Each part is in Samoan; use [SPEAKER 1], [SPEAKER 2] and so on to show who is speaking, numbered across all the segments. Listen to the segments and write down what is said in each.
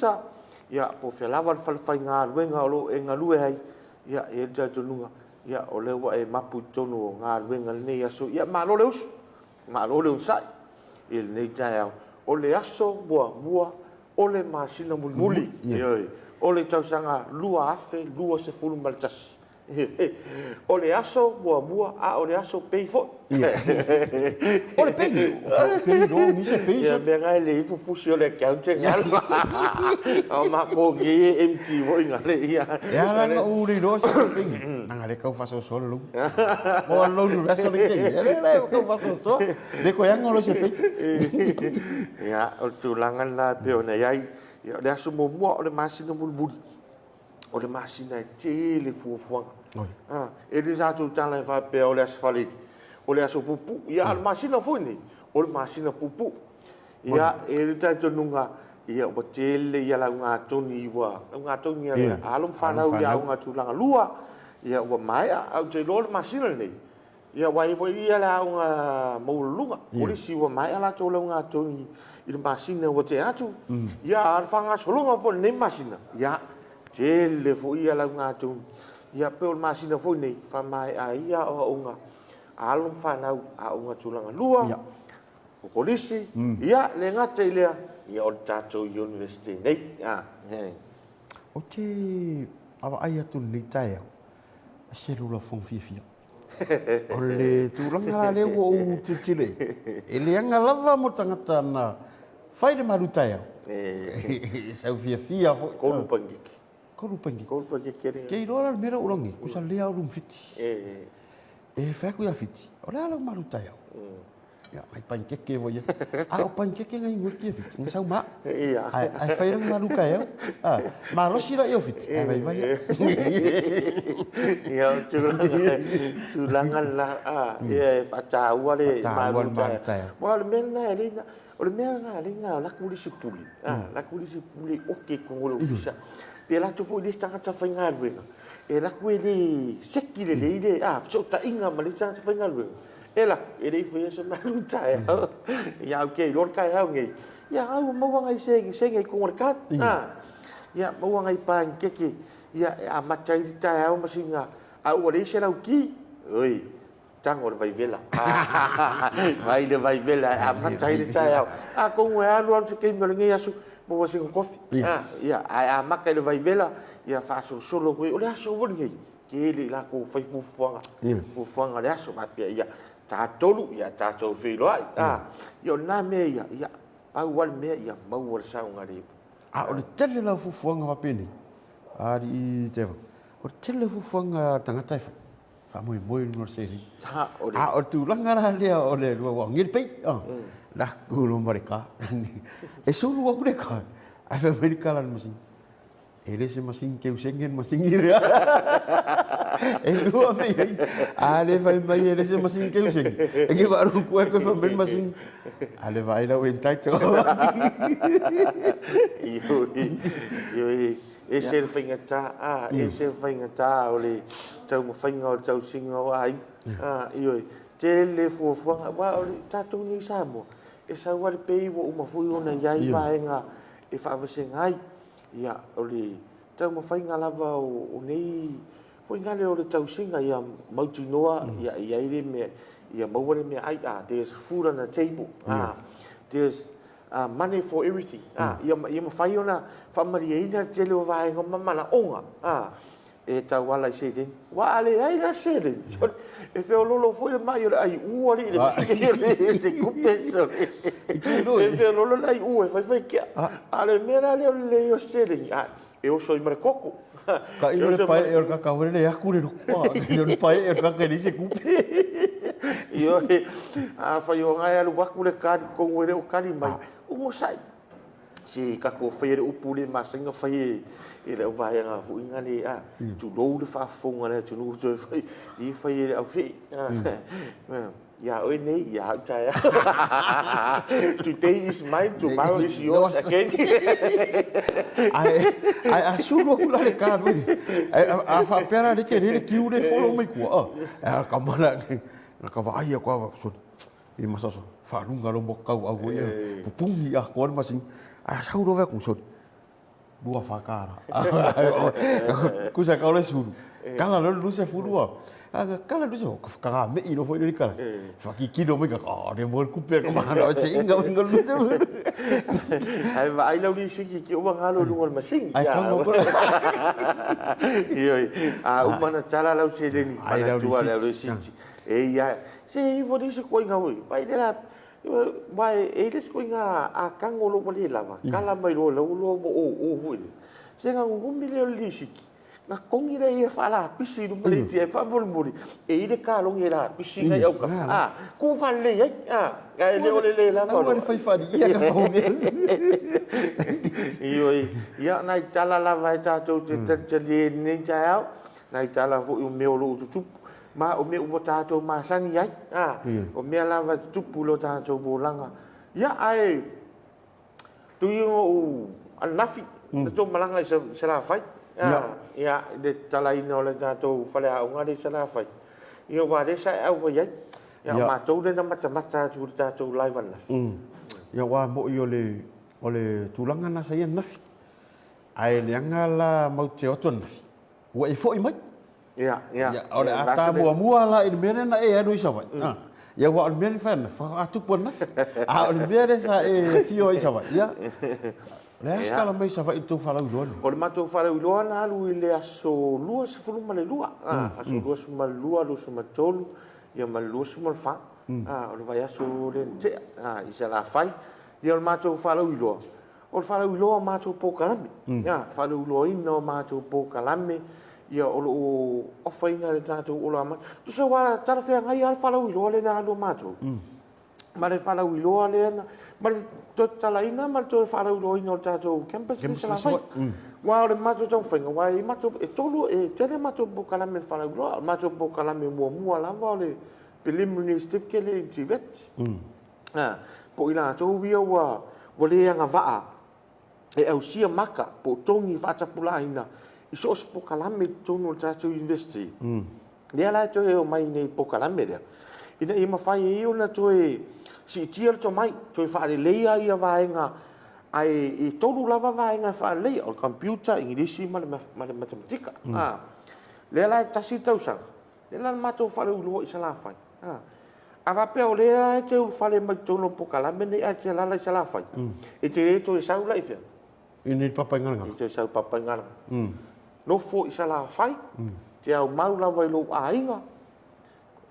[SPEAKER 1] Ofisa, ia, po o fea lava le falefaigaluega o lo o e galue ai, ia, e i ai le talitonuga, ia, o lea ua e mapu i totonu o galuega i lenei aso. Ia, malo le usu, malo le onosai i lenei taeao. O le aso muamua o le masina mulimuli, ioe, o le tausaga 2021. O le aso muamua a o le aso pei foi.
[SPEAKER 2] O le pei, o pei no ni se pei.
[SPEAKER 1] Ia mea na e le fufusi o le accountant galo. O matou nei e MT foi gale ia.
[SPEAKER 2] E ala na u le iloa se pei. Nanga le kau fasoso le lu. Mo lo lu aso le kei. E le le kau fasoso. Le ko yang lo se pei.
[SPEAKER 1] Ia, o le tulaga lena e pei ona i ai. Ia, o le aso muamua o le masina mulimuli. O le masina e tele fuafuaga. Ah, e le sa tou tala e faapea o le aso Faleni, o le aso puupuu. Ia, a o le masina foi lenei, o le masina puupuu. Ia, e i ai le talitonuga, ia ua tele ia laugatoni ua, laugatoni a alo ma fanau i aoga tulaga lua, ia ua maea. Ae ou te iloa o le masina lenei, Ia aua e i ai foi ia le aoga maualuluga, o le isi ua maea latou laugatonu i le masina ua tea atu. Ia a o le faagasologa foi o lenei masina, ia, tele foi ia laugatonu. Ia pei o le masina foi lenei, faamaea ai ia aoaoga a alo ma fanau, aoga tulaga lua, o kolisi, ia le gata i lea, ia o le tatou Iunivesite nei.
[SPEAKER 2] Ou te vaavaai atu i lenei taeao, e se lula fofoga fiafia. O le tulaga la lea ua ou tilotilo i ai, e leaga lava mo tagata na fai le malu taeao. E sau fiafia foi.
[SPEAKER 1] Kolu panikeke.
[SPEAKER 2] Kolu panikeke.
[SPEAKER 1] Kolu panikeke le.
[SPEAKER 2] Ke iloa la le mea lea ua ou lagi, kusa lea au lum fiti. E fai atu ia Fiti, o le a lau malu taeao? Ia, mai panikeke foi ia. A o panikeke ngai ngoi kia Fiti, nga sau ma.
[SPEAKER 1] Ia.
[SPEAKER 2] Ai, ai fai lang malu taeao. Ah, malosi la ia Fiti, ai vai vai.
[SPEAKER 1] Ia, o tulaga, tulaga la, ah, ia e faataua le malu taeao. Aua o le mea lena e alii na, o le mea lena e alii na, o latou le isi pule, ah, latou le isi pule oke i totonu o le ofisa. Pe latou foi le isi tagata faigaluega, e latou e le seki lelei le, ah, fesootaiga ma le isi tagata faigaluega. E la, e le i faia se malu taeao. Ia, au ke iloa le taeao nei. Ia, ai ua maua nai senge, senge i totonu o le card. Ah. Ia, maua nai panikeke. Ia, e amata ai le taeao ma sina, a ua leai se lauki. Oi, tago le vaivela. Vai le vaivela e amata ai le taeao. Atonu e alu alu se taimi o lenei aso, maua sina kofi. Ah, ia, ae amata i le vaivela, ia faasolosolo atu ai. O le aso foi lenei, Tele i latou fai fuafuaga, fuafuaga o le aso, faapea ia, tatou, ia tatou feiloai. A, ia o lena mea ia, ia, pau lava le mea ia maua le saogalemu.
[SPEAKER 2] A o le tele la o fuafuaga faapenei, alii Trevor, o le tele o fuafuaga a le tagata e fai, faamoemoe i luga o le seleni. A o le tulaga la lea o le lua, ua ngeli pei, la ku lo ma le ka. E sulu atu le ka, ae fai mai le kala a le masini, E le se masini keu senge le masini lea. E lua mea i ai. A le fai mai e le se masini keu senge. E ke waru kua koe fai mai le masini. A le vaai lau entitled.
[SPEAKER 1] Ioi, ioi, e se le faigata, a, e se le faigata o le taumafaiga o le tausiga o aiga. A, ioi, tele fuafuaga, aua o le tatou nei i Samoa, e sau lava le pei ua uma foi ona i ai vaega e faavasega ai. Ia, o le taumafaiga lava o nei foi nale o le tausiga ia mautinoa ia i ai le mea, ia maua le meaai, ah, there's food on the table, ah, there's money for everything, ah, ia, ia mafai ona faamalieina le tele o vaega ma manaoga, ah, e tauala i seleni. Aua a leai la seleni, sole, e feoloolo foi le mai o le aiu alii le te kupe, sole. E feoloolo le aiu e faifai kea. A o le mea la lea o le leai o seleni, a, e oso ai ma le koko.
[SPEAKER 2] Ka ilo le pae e o le kaka foi lele e aku le loko, a, ilo le pae e o le kaka e leai se kupe.
[SPEAKER 1] Ioe, afai o na e alu atu le kali totonu e le o kali mai, onosai. Se tatou faia le upu le masani ona fai e le auvaega foi na le a tulou le faafofoga a le atunuu toe fai i fai e le aufee ia oe nei ia au taeao. Today is mine, tomorrow is yours again.
[SPEAKER 2] Ae ae a sulu atu la le card foi a faapea la le tele le queue le follow mai tua a ka mala na ka vaai atu a sole I masoso, faalunga lo mo kau au ia, pupuni a koa le masini, a sau lo vea ku soli. 24. Tusa kau le sulu. Kala lo lu se fulu a. A kala lu se ka me i lo foi le kala. Fa ki kilo mai ka a le mo kupe ka mana o se inga inga lu te.
[SPEAKER 1] Ai va ai lau lisiki ki uma ngalo lunga o le masini.
[SPEAKER 2] Ai ka mo ko.
[SPEAKER 1] Ioe, a uma na tala lau seleni, manatua lau lisiti. E ia, se i fo nisi koinga oi, vai le la Aua e i ai le isi ituaiga akago o lo o ua le lava, kala mai loa i lau loa ua oo foi lea. Se na gugumi lea o le lisiti, na togi lea ia faalapisi i luma o le ATM faamolemole, e i ai le talogi e lapisi nai autafa, a, tuu faalelei ai, a, ae le o le le lava o
[SPEAKER 2] le... Aua le fai faaliia ka mea.
[SPEAKER 1] Ioe, ia o nai tala lava e tatou te talitali ai i lenei taeao, nai tala foi o mea o lo o tutupu, Ma o mea ua tatou masani ai, a, o mea lava e tutupu i lo tatou olaga. Ia, ae tui ona ou ananafi, na tou malaga i Salafai, a, ia, i le tatalaina o le tatou faleaoga lea i Salafai, ia, aua o lea sa e auai ai. Ia, o matou lea na matamata atu i le tatou live ananafi.
[SPEAKER 2] Ia, aua moni o le tulaga lena sa i ai ananafi. Ae leaga la matou te o atu ananafi, Ua e foi mai.
[SPEAKER 1] Ia, ia. Ia,
[SPEAKER 2] o le a ta muamua la i le mea lea na e alu i Savaii. Mm. Ia, aua o le mea lea fai ana, faatupu ananafi. A o le mea lea sa e afio ai i Savaii, ia. O le a se tala mai Savaii i le tou faalauiloa lenei?
[SPEAKER 1] O le matou faalauiloa na alu i le aso 22, aso 22, 23, ia ma le 24. O le vaiaso lea na tea i Salafai. Ia o le matou faalauiloa, O le faalauiloa o matou polokalame, ia, faalauiloaina o matou polokalame, ia, o lo o ofaina e le tatou Ola Amata. Tusa ua talafeagai lava le faalauiloa lea na alu a matou, ma le faalauiloa lea na, ma le toe tatalaina ma le toe faalauiloaina o le tatou campus lea i Salafai. Aua o le matou taumafaiga, aua e i ai matou, e tolu, e tele matou polokalame faalauiloa. O le matou polokalame muamua lava o le Preliminary Certificate lea i le TVET. Po o i latou ia ua le agavaa e ausia maka po o togi faatapulaaina i so o se polokalame i totonu o le tatou University, lea la e toe omai nei i le polokalame lea, ina ia mafai ai ona toe siitia le tomai, toe faaleleia ia vaega, ae e tolu lava vaega e faaleleia, o le computer, Igilisi ma le Matematika. Lea la e tasi le tausaga, Lea la na matou faaleuiloa i Salafai, a. A faapea o lea e te ulufale mai totonu o polokalame nei ae e te alaala i Salafai, e te le toe sau la i fea?
[SPEAKER 2] I nei Papaigalagala.
[SPEAKER 1] E toe sau i Papaigalagala. Nofo i Salafai, te aumau lava i lou aiga,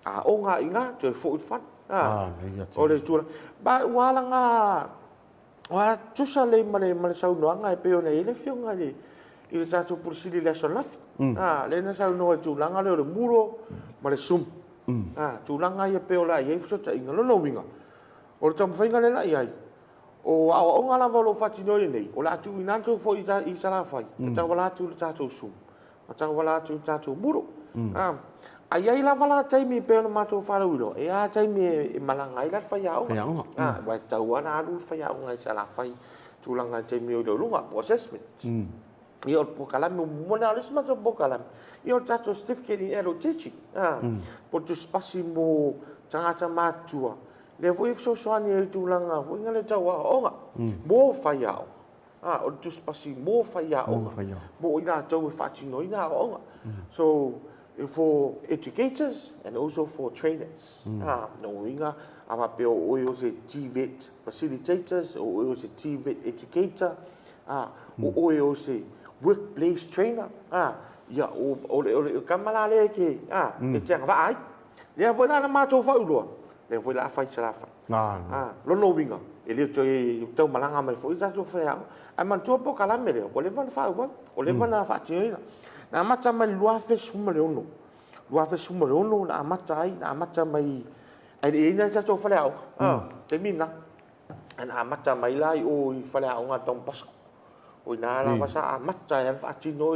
[SPEAKER 1] aoga i ina, toe foi i le fale. A, o le tulaga. Ma ua alaga Ua tutusa lelei ma le ma le saunoaga e pei ona i ai le Afioga i le i le tatou Pule Sili i le aso ananafi. A, lea na saunoa i le tulaga lea o le Moodle ma le Zoom. A, tulaga ia pei o le a i ai fesootaiga. O lona uiga, o le taumafaiga lea na i ai, o aoaoga lava o lo o faatinoina nei, o le a tuuina atu foi i Salafai e tauala atu i le tatou Zoom. Ma tauala atu i le tatou Moodle. A i ai lava la taimi e pei ona matou faalauiloa, e i ai lava taimi e malaga ai la le faiaoga. Faiaoga. Aua e tatau lava ona alu le faiaoga i Salafai i tulaga i taimi o iloiloga po o assessment. Ia o le polokalame muamua lena. O le isi matou polokalame, ia o le tatou Certificate in Adult Teaching, po o le tusipasi mo tagata matutua, lea foi e fesoasoani ai i tulaga foi lea tau aoaoga mo faiaoga. A, o le tusipasi mo faiaoga, mo i latou e faatinoina aoaoga. So, for educators and also for trainers. A, lona uiga, a faapea o oe o se TVET facilitators, o oe o se TVET educator, a, o oe o se workplace trainer, a, ia, o le tama la lea e te, a, e te agavaa ai. Lea foi la na matou faauloa, lea foi la a fai Salafai. A, lona uiga, e le toe tau malaga mai foi tatou faiaoga. Ae manatua le polokalame lea, ua leva ona faaauau, ua leva ona faatinoina. Na amata mai i le 2016, 2016 na amata ai, na amata mai, ae le i i ai ni tatou faleaoga, taimi lena. Ae na amata mai la i o i faleaoga a Don Bosco. O i ina lava sa amata ai ona faatino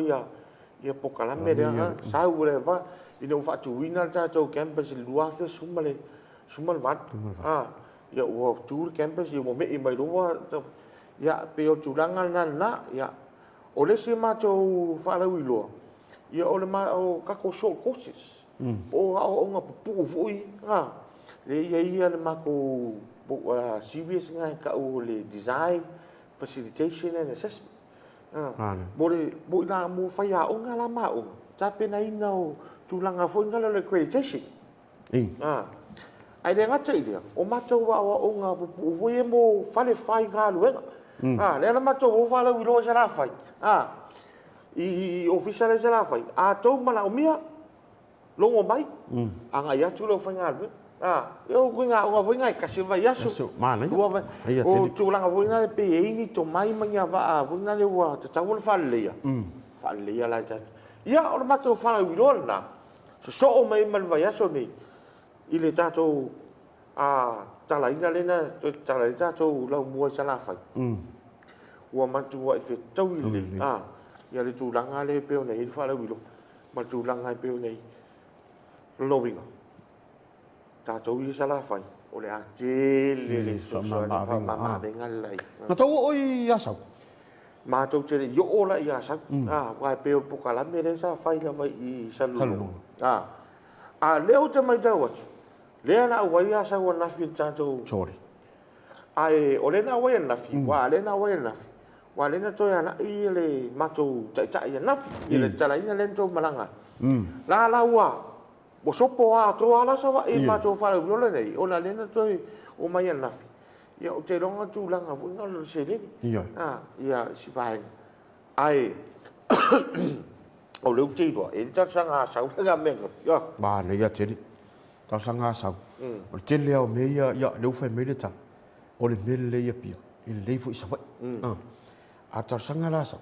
[SPEAKER 1] ia polokalame lea. Sau lava ina ua faatuina le tatou campus i le 2018, ia ua tu le campus ua me'i mai loa, ia pei o le tulaga lena lena. Ia, o le isi matou faalauiloa, ia o le tatou short courses, po o aoaoga pupuu foi, lea e i ai le matou series lena e tau o le design, facilitation and assessment. Mo le, mo ina, mo faiaoga la ma aoga, tapenaina o tulaga foi na o le accreditation. Ae le gata i lea, o matou aoaoga pupuu foi ia mo fale faigaluega. Lea na matou o faalauiloa i Salafai, i ofisa la i Salafai, a outou manaomia, logo mai, agai atu le aufaigaluega. Ia o ituaiga aoga foi na e tasi le vaiaso, lua vai, o tulaga foi na e pei e i ai ni tomai ma ni avaa foi na ua tatau ona faaleleia, faaleleia la e tatou. Ia o le matou faalauiloa lena, sosoo mai ai ma le vaiaso lenei i le tatou tatalaina lea na toe tatala ai le tatou laumua i Salafai, ua matuai fetaui lelei le tulaga lea e pei ona i ai le faalauiloa ma le tulaga e pei ona i ai. O lona uiga, tatou ia i Salafai, o le a tele le fesoasoani faamama-avega le la i ai.
[SPEAKER 2] Na tou oo i Asau?
[SPEAKER 1] Matou te le i oo la i Asau, aua e pei o le polokalame lea sa fai lava i Salelologa. A o lea ou te matau atu, lea na auai Asau ananafi i le tatou...
[SPEAKER 2] Sorry.
[SPEAKER 1] Ae o lea na auai ananafi, aua o lea na auai ananafi, aua o lea na toe agai le matou taitai ananafi i le tatalaina lea na outou malaga ai. La la ua sopo atoa lava la Savaii i le matou faalauiloa lenei, ona o lea na toe omai ananafi. Ia ou te iloa na o tulaga foi na o le seleni. Ia si vaega. Ae o lea ou te iloa, e i ai le talosaga a Asau i le mea ananafi.
[SPEAKER 2] Manaia tele. Talosaga a Asau. O le tele lava o mea ia, ia lea ua fai mai le tala, o le mea lelei i Apia, e lelei foi i Savaii. A o le talosaga la a Asau,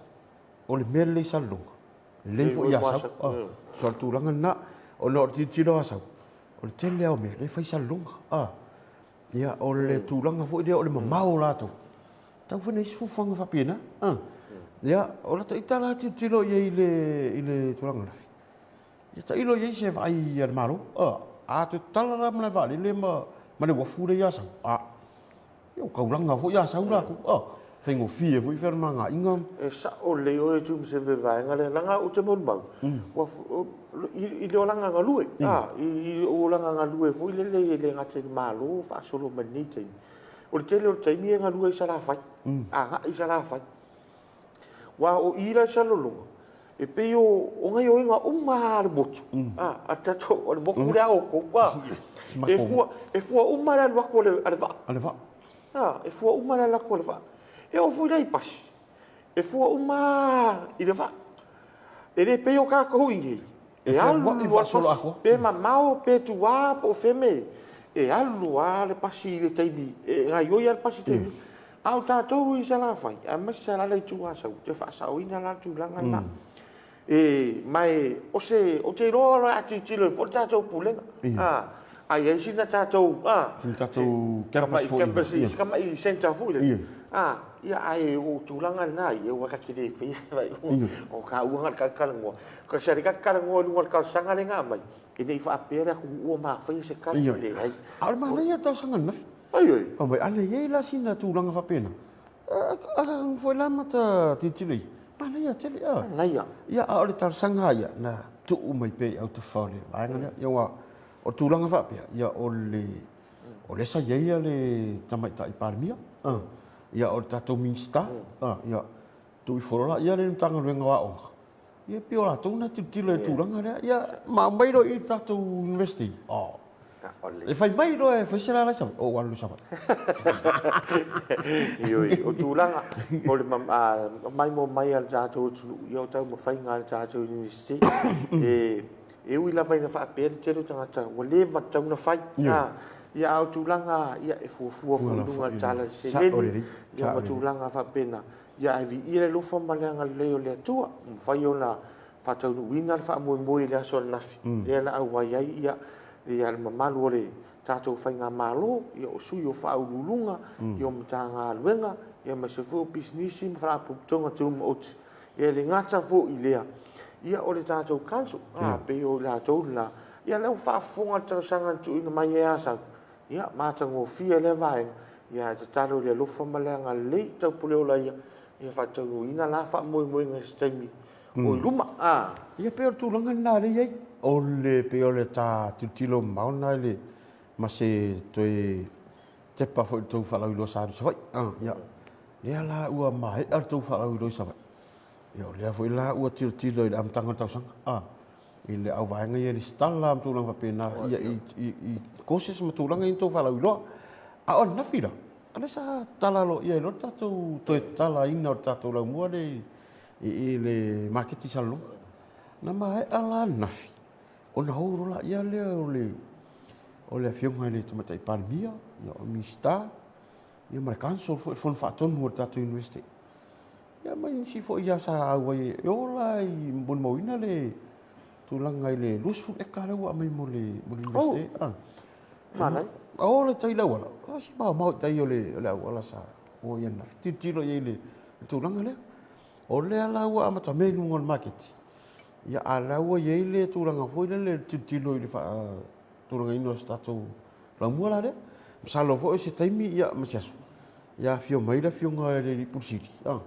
[SPEAKER 2] o le mea lelei i Salelologa, lelei foi i Asau. So o le tulaga lena, ona o le tilotilo a Asau, o le tele lava o mea lea e fai i Salelologa. Ia, o le tulaga foi lea o le mamao o latou, tau foi na i ai se fuafuaga faapena. Ia, o lata ita la tilotilo i ai i le tulaga ananafi, ia tailo i ai se vaai a le Malo. A toe tatala la malae vaalele ma le uafu lea i Asau, a, ia ua taulaga foi Asau latou, faigofie foi femalagaaiga.
[SPEAKER 1] E sao lelei oe Tuimaseve i le vaega lea, leaga ou te molimau, i le olaga galue, i lou olaga galue foi lele e le gata i le Malo faasolo mai lenei taimi. O le tele o le taimi e galue ai i Salafai, agai i Salafai. Aua o i la i Salelologa, e pei o gaoioiga uma lava a le motu, a le tatou, o le motu lea a outou, e fua uma le alu atu a le vaa.
[SPEAKER 2] A le vaa.
[SPEAKER 1] E fua uma le alu atu a le vaa. E oo foi la i pasi, e fua uma lava i le vaa. E le pei o tatou i inei, e alu lava le pasi, pe mamao pe tua po o fea mea e i ai, e alu lava le pasi i le taimi, e gaoioi lava le pasi i le taimi. A o tatou i Salafai, aemaise lava le itu Asau, ou te faasaoina la le tulaga lena. Ma o se, ou te iloa o le a tilotilo ai foi le tatou Pulega, a i ai sina tatou,
[SPEAKER 2] sina tatou campus foi,
[SPEAKER 1] campus, si tamai centre foi lele, ia, ae o tulaga lena, ia aua ta te le faia se faaiuga, o taua na o le talatalanoa. Kasi lea ta te talanoa i luga o le talosaga lea na aumai, e le i faapea le atunuu ua ma faia se tala, leai.
[SPEAKER 2] A o le manaia o le talosaga ananafi.
[SPEAKER 1] Ioe.
[SPEAKER 2] Fai mai, ana i ai la sina tulaga faapena, a foi la ma ta tilotilo i ai, manaia tele.
[SPEAKER 1] Manaia.
[SPEAKER 2] Ia, a o le talosaga lava ia, na tuu mai pea i autafa o le vaega lea. Ia, aua o le tulaga faapea, ia o le, o lea sa i ai le Tamaitai Palemia, ia o le tatou Minisita, ia, tuu ifo loa la le Matagaluega o Aoga, ia pei o latou na e tilotilo i le tulaga lea, ia ma aumai loa i le tatou University. E fai mai loa e fai se lala i Savaii, ou alu i Savaii.
[SPEAKER 1] Ioe, o tulaga o le maimoa mai a le tatou atunuu, ia o taumafaiga a le tatou Iunivesite. E ui lava ina faapea le tele o tagata ua leva ona tatau ona fai, ia a o tulaga e fuafua foi i luga o le tala i le seleni, ia ma tulaga faapena. Ia ae viia le alofa ma le agalelei o le Atua ua mafai ona faataunuuina le faamoemoe i le aso ananafi, lea na auai ai ia le mamalu o le tatou faigamalo, ia o sui o faauluuluga, ia o Matagaluega, ia aemaise foi o pisinisi ma faalapotopotoga tumaoti. Ia e le gata foi i lea, ia o le tatou council, a pei o i latou na, ia lea ua faafofoga i le talosaga na tuuina mai e Asau, ia matagofie lea vaega, ia ae tatalo i le alofa ma le agalelei, taupuleola ia, ia faataunuuina la faamoemoega i se taimi o i luma. A.
[SPEAKER 2] Ia pei o le tulaga lena lea e i ai, o le pei o le ta tilotilo mamao lena i le ma se toe tepa foi i le tou faalauiloa sa alu i Savaii. Ia, lea la ua maea le tou faalauiloa i Savaii. Ia, o lea foi la ua tilotilo i le amataga o le tausaga, a, i le auvaega ia i lesitala ma tulaga faapena, ia, i, i, i courses ma tulaga ia na tou faalauiloa. A o ananafi la, o lea sa tala aloaia ai loa le tatou toe tatalaina o le tatou laumua lea i, i, i le maketi i Salelologa. Na maea la ananafi, ona o loa laia lea o le, o le Afioga i le Tamaitai Palemia, ia, o Minisita, ia ma le Council foi, le Fono Faatonu a le tatou Iunivesite. Ia ma nisi foi ia sa auai e oo la i molimauina le tulaga i le 20 eka lea ua aumai mo le mo le Iunivesite. Oh. Ah.
[SPEAKER 1] Manaia.
[SPEAKER 2] Oo le tai le auala, o si maomao i tai o le o le auala sa o ia na tilotilo i ai le tulaga lea. O lea la ua amatamea i luga o le maketi. Ia a la ua i ai le tulaga foi lele le tilotilo i le faatulagaina o se tatou laumua la lea. Masalo foi o se taimi ia ma se aso ia afio mai le Afioga i le Alii Pule Sili, a,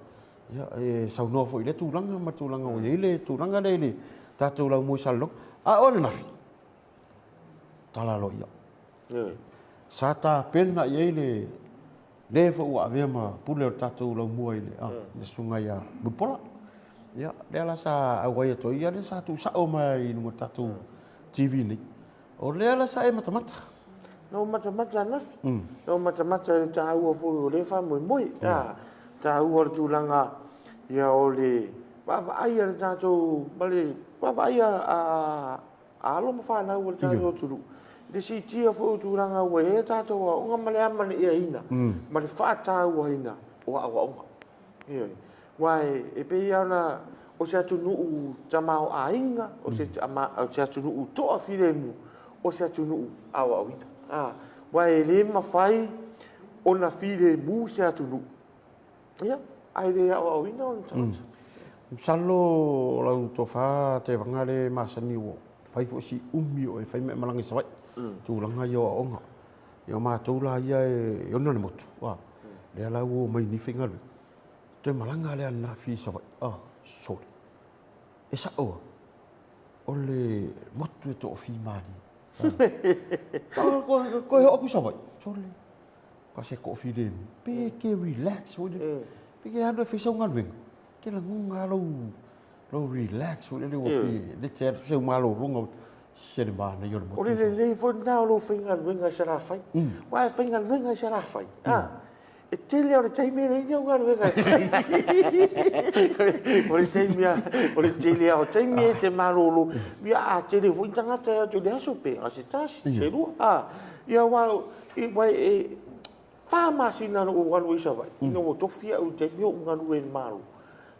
[SPEAKER 2] ia, e saunoa foi i lea tulaga ma tulaga ua i ai le tulaga lea i le tatou laumua i Salelologa. A o ananafi, tala aloaia. Sa tapena i ai le le foi ua avea ma pule o le tatou laumua i le, a, le susuga ia Mulipola. Ia, lea la sa auai atu ai, ia lea sa tuusao mai i luga o le tatou TV nei. O lea la sa e matamata.
[SPEAKER 1] Na ou matamata ananafi. Na ou matamata i le taua foi o lea faamoemoe. A, taua o le tulaga ia o le vaavaai a le tatou, ma le vaavaai a alo ma fanau a le tatou atunuu i le siitia foi o tulaga ua i ai a tatou aoga ma le amanaiaina ma le faatauaina o aoaoga. Ioe. Aua e pei lava ona o se atunuu tamaoaiga, o se atunuu toafilemu, o se atunuu aoaoina. Aua e le mafai ona filemu se atunuu, ia, ae le aoaoina ona tagata.
[SPEAKER 2] Masalo lau tofa Tevaga lea e masani ua fai foi si umi o e fai ma e malaga i Savaii, tulaga ia o aoga. Ia o matou la ia e ona le motu, lea la ua omai nei faigaluega, toe malaga lea ananafi i Savaii, ah, sole. E sao lava, o le motu e toafimalie. Toe oo atu i Savaii, sole, ka se toafilemu, pe e te relax foi lele, pe e te alu e fai sau galuega, e te lagona lava lou Lou relax foi lele ua pe le te alu seu malologa se le manaia o le motu.
[SPEAKER 1] O le lelei foi lena o lou faigaluega i Salafai. Aua e faigaluega i Salafai, e tele lava o le taimi e leai ni au galuega e fai. O le taimi lava, o le tele lava o taimi e te malolo. Ia a tele foi ni tagata e o atu i le aso pe na o se tasi, se lua, ia aua e fa masina na ou alu ai i Savaii, ina ua tofi au i le taimi o ou galue i le Malo,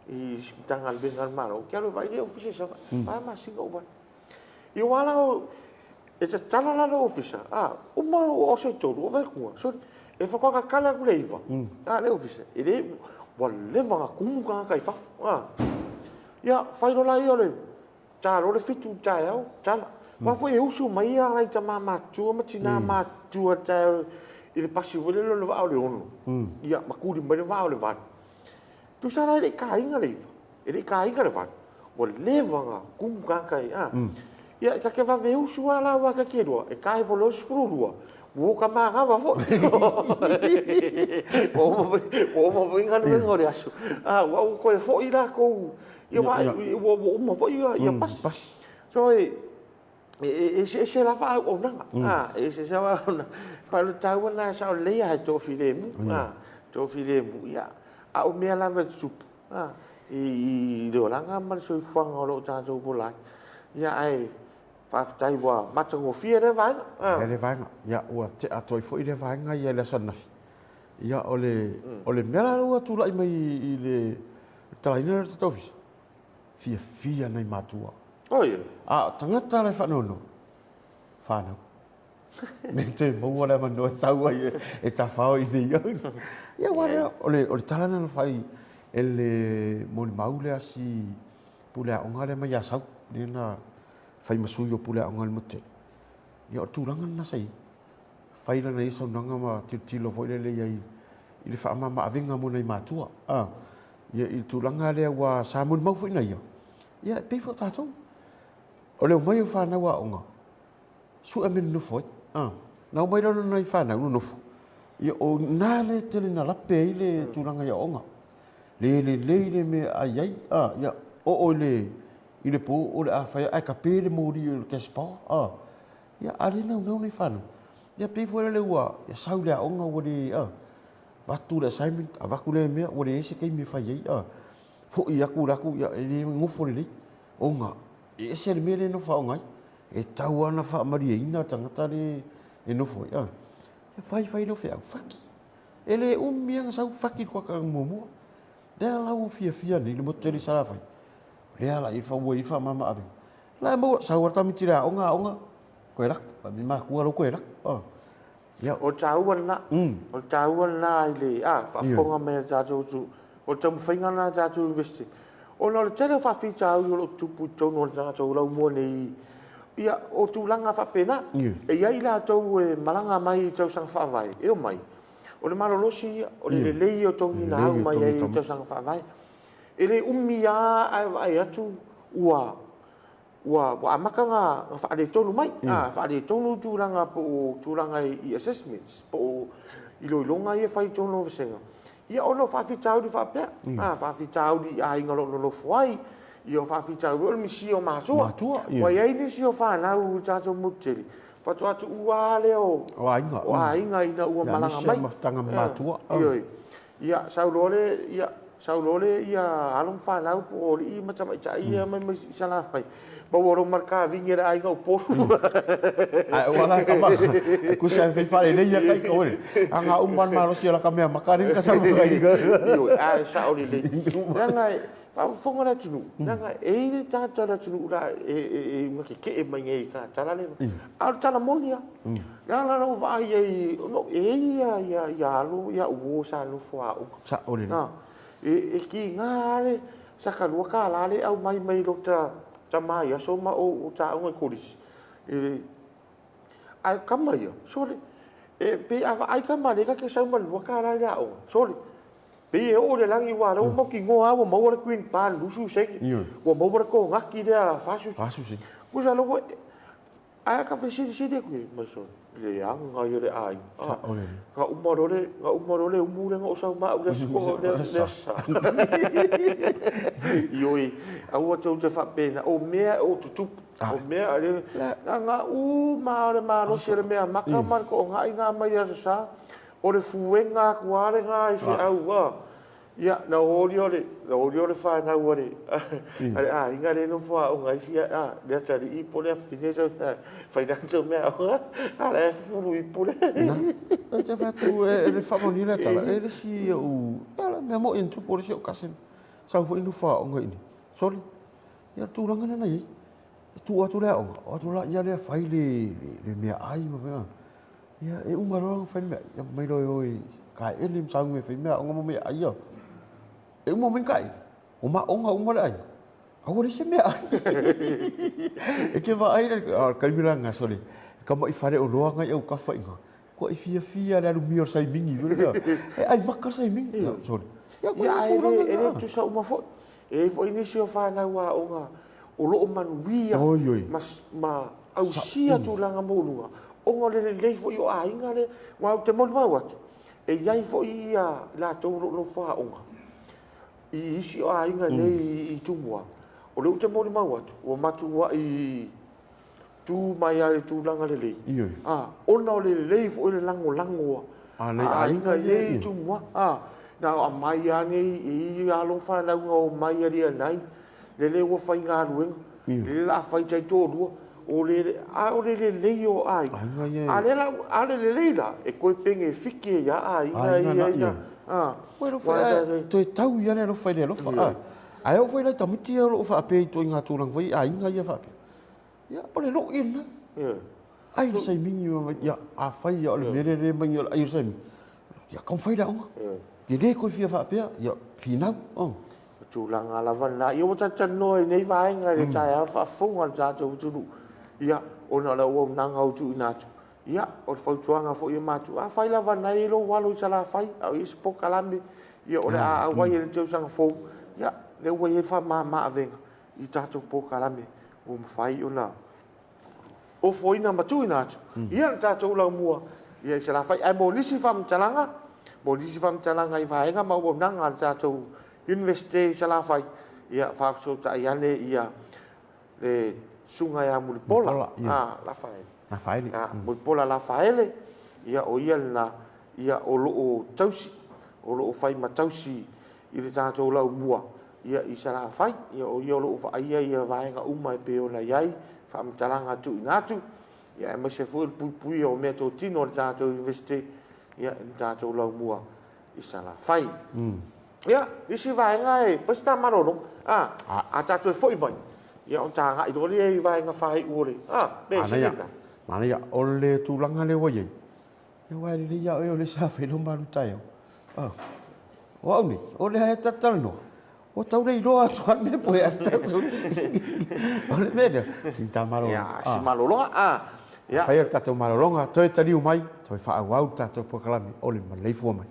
[SPEAKER 1] i Matagaluega a le Malo, ou te alu e vaai le Ofisa i Savaii, 4 masina ou vaai. Ia aua la, e tatala la le Ofisa, a, uma lou aso e 3, ou vaai atu, sole, e faatoa tatala atu i le 9, a, le Ofisa, e le, ua leva ona tumu tagata i fafo, a. Ia, fai loa lea o le Ta loa le 7 i le taeao, tala. Aua foi e usu mai lava nai tama matutua ma tina matutua i le taeao i le pasi foi lele o le vaa o le 6, ia ma tuli mai le vaa o le 8. Tusa la e le i taina le 9, e le i taina le 8, ua leva ona tumu tagata i, a. Ia, ta te vave usu lava la aua ta te iloa, e ta ifo loa le 12, ua ota manava foi. Ua uma foi galuega o le aso, a, ua toe foi latou Ia ua uma foi ia pasi. So e eseese lava auaunaga, e eseese lava auaunaga. Ma o le taua lena e sao lelei lava e toafilemu, toafilemu, ia, a o mea lava e tutupu i le olaga ma le soifuaga o lo o tatou ola ai. Ia ae faafetai ua matagofie lea vaega.
[SPEAKER 2] Lea vaega, ia ua tea atu ai foi lea vaega i le aso ananafi. Ia o le mea la ua tulai mai i le tatalaina lea o le tatou ofisa, fiafia nai matua.
[SPEAKER 1] Oi.
[SPEAKER 2] A o tagata la e faanoanoa, fanau. Me toe maua le avanoa e sau ai e tafao i nei au. Ia aua lea, o le tala lena na fai e le molimau lea a si pule aoga lea mai Asau, lea na fai ma sui o pule aoga i le motu tele. Ia o le tulaga lena sa i ai. Fai lana ia saunoaga ma tilotilo foi lele i ai i le faamama-avega mo nai matua. A, ia i le tulaga lea ua sa molimau foi na ia, ia e pei foi o tatou. O le omai o fanau aoga, sue mea nonofo ai. A, na omai loa nai fanau nonofo, ia o i ina lea e tele na lape ai le tulaga i aoaoga. Le lelei le mea e ai ai, a, ia, oo i le, i le po o le a fai ae kape le moli o le cash power, a. Ia, a le naunau nei fanau, ia pei foi lele ua, ia sau i le aoga ua le, a, avatu le assignment, avatu lea mea, ua leai se taimi e fai ai, a. Foi atu le atu, ia, e le nofo lelei, ona e ese le mea lea e nofo aoga ai. E tatau lava ona faamalieina le tagata lea e nofo ai, a. Ia fai fai lea o feau, faki. E le umi lava na sau faki le kuata muamua. Lea la ua fiafia nei le motu tele i Salafai. Lea la i fa ua i faamama avega. La e maua sau lava tamaiti i le aoga aoga koe lako. Fa mi matua lau koe lako. Oh.
[SPEAKER 1] Ia. O le taua lena. O le taua lena i le a faafofoga mai a le tatou atunuu. O le taumafaiga lena a le tatou University. Ona o le tele o faafitauli o lo o tutupu i totonu o le tatou laumua nei, ia, o tulaga faapena. E i ai i latou e malaga mai i tausaga faavae, e omai, o le malolosi ia, o le lelei ia o togina au mai ai i tausaga faavae. E le umi lava ae vaai atu ua ua amata ona faaletonu mai, faaletonu tulaga po o tulaga i assessments, po o iloiloga ia e fai i totonu o vasega, ia ona o faafitauli faapea, faafitauli i aiga o lo o nonofo ai, ia o faafitauli foi o le misia o matua. Ua i ai nisi o fanau i le tatou motu tele, faatoa tuua lava lea o aiga ina ua malaga mai. Ioe. Ia, sau loa le, ia, sau loa le, ia, alo ma fanau po o alii ma tamaitai ia mai mai i Salafai, maua loa ma le kavini a le aiga o Upolu.
[SPEAKER 2] Ae ua la kama, kusa e fai faalelei ia kai koe. A ngā uma le malosi o la ka mea maka ni ka sama kai.
[SPEAKER 1] Ioe, ae sao lelei. Leaga e faafofoga le atunuu, leaga e i ai le tagata o le atunuu la e uiga tetee mai nei i ka tala lea. A o le tala moni lava. Leaga na ou vaai ai, e i ai ia alo ia uo sa nofo aoga.
[SPEAKER 2] Sao lelei.
[SPEAKER 1] E tiga lava le saka $2 lea e aumai mai lota tama i aso ma ou taoga i kolisi. Ae o tama ia, sole, e pei a vaai tama nei ta te sau ma le $2 i le aoga, sole, pei e oo i le lagi aua o lea ua mautinoa lava ua maua le green bar i le 20 sene, ua maua le konati lea 40 sene. Tusa la ua Ae ka fesilisili atu i ai, mai sole, leaga ia o le aiga. Ah, na uma loa le, na uma loa le umu lea na ou sau ma au i le aso, le aso Sa. Ioe, aua tou te faapena, o mea o tutupu, o mea le, na, na uma lava o le malosi o le mea maka ma le toonai na mai le Aso Sa, o le fuega atu lava lena i feau, ah. Ia, na oli o le, na oli o le fanau a le, a le aiga lea e nofo aoga ai isi, a, le atalii po o le afafine sau fai latou mea aoga, a la e fufulu ipu le.
[SPEAKER 2] Na, e te fai atu e le faamaonia lea tala, e le isi ou, ia la mea moi e tupu o le isi ou cousin, sau foi nofo aoga i inei. Sole, ia le tulaga lea na i ai, e tuu atu le aoga, o atu la ia lea fai le, le meaai ma mea. Ia, e uma loa ona fai le meaai, ia mai loa e o i kaele ma sauni e fai meaaoga ma meaai ia. E uma mai kaele, o maoga uma le aiga, a ua leai se meaai. E te vaai la, a o le taimi la lena, sole, e kamaʻi faleoloa nai autafa i ina, matua fiafia le alumia o le saimini foi lea, e ai maka le saimini. Ia, sole,
[SPEAKER 1] ia, Ia, ae le, e le tutusa uma foi. E i ai foi nisi o fanau aoga o lo o manuia ma, ma ausia tulaga maualuga ona o le lelei foi o aiga lea. Aua ou te molimau atu, e i ai foi ia latou o lo o nofo aoga i isi o aiga nei i Tumua, o lea ou te molimau atu, ua matuai tu mai lava i le tulaga lelei, a, ona o le lelei foi o le lagolago a aiga i nei Tumua. A, na aumai lava nei e i alo ma fanau na omai aliianai, lele ua faigaluega, lele o le a fai taitoalua, o le, a o le lelei o aiga. A lea la, a o le lelei la, e toe penefiti ai lava aiga ia ina, a.
[SPEAKER 2] Toe tau ia le alofa i le alofa, a. Ae oo foi la i tamaiti ia o lo o faapea i ituaiga tulaga foi i aiga ia faapea. Ia, o le loi lena. Ai le saimini, ia, afai ia o le mea lea le mai o le ai o le saimini, ia taumafai le aoga. Ia le toe fia faapea, ia finau.
[SPEAKER 1] O tulaga lava lena. Ia ua tatou talanoa i nei vaega i le taeao le faafofoga a le tatou atunuu. Ia, ona o le auaunaga ua tuuina atu. Ia, o le fautuaga foi a matua, afai lava o lena e i ai lou alo i Salafai a o i ai se polokalame, ia o le a auai ai i le tausaga fou, ia, lea ua i ai le faamama avega i tatou polokalame ua mafai ona ofoina ma tuuina atu ia le tatou laumua ia i Salafai. Ae mo nisi faamatalaga, mo nisi faamatalaga i vaega ma auaunaga a le tatou Iunivesite i Salafai, ia faafesootai ane ia le Susuga ia Mulipola, a, Lafaele.
[SPEAKER 2] Lafaele.
[SPEAKER 1] A, Mulipola Lafaele, ia o ia lena, ia o lo o tausi, o lo o fai ma tausi i le tatou laumua, ia i Salafai. Ia o ia o lo o vaaia ia vaega uma e pei ona i ai faamatalaga tuuina atu, ia aemaise foi o le puipuia o meatotino a le tatou Iunivesite, ia i le tatou laumua i Salafai. Ia, isi vaega e fai sina malologa, a, a tatou e foi mai, ia ona ta agai loa lea i vaega faaiu o le, a, mea sili lena.
[SPEAKER 2] Manaia, o le tulaga lea ua i ai, aua e lelei lava oe o lea sa fai lau malu taeao. O au nei, o lea e talatalanoa, ua tau le iloa atu lava le mea po e alu tatou. O le mea lea, sina ta malologa.
[SPEAKER 1] Ia, si malologa, a.
[SPEAKER 2] Ia. Faia le tatou malologa, toe taliu mai, toe faaauau le tatou polokalame o le maleifua mai.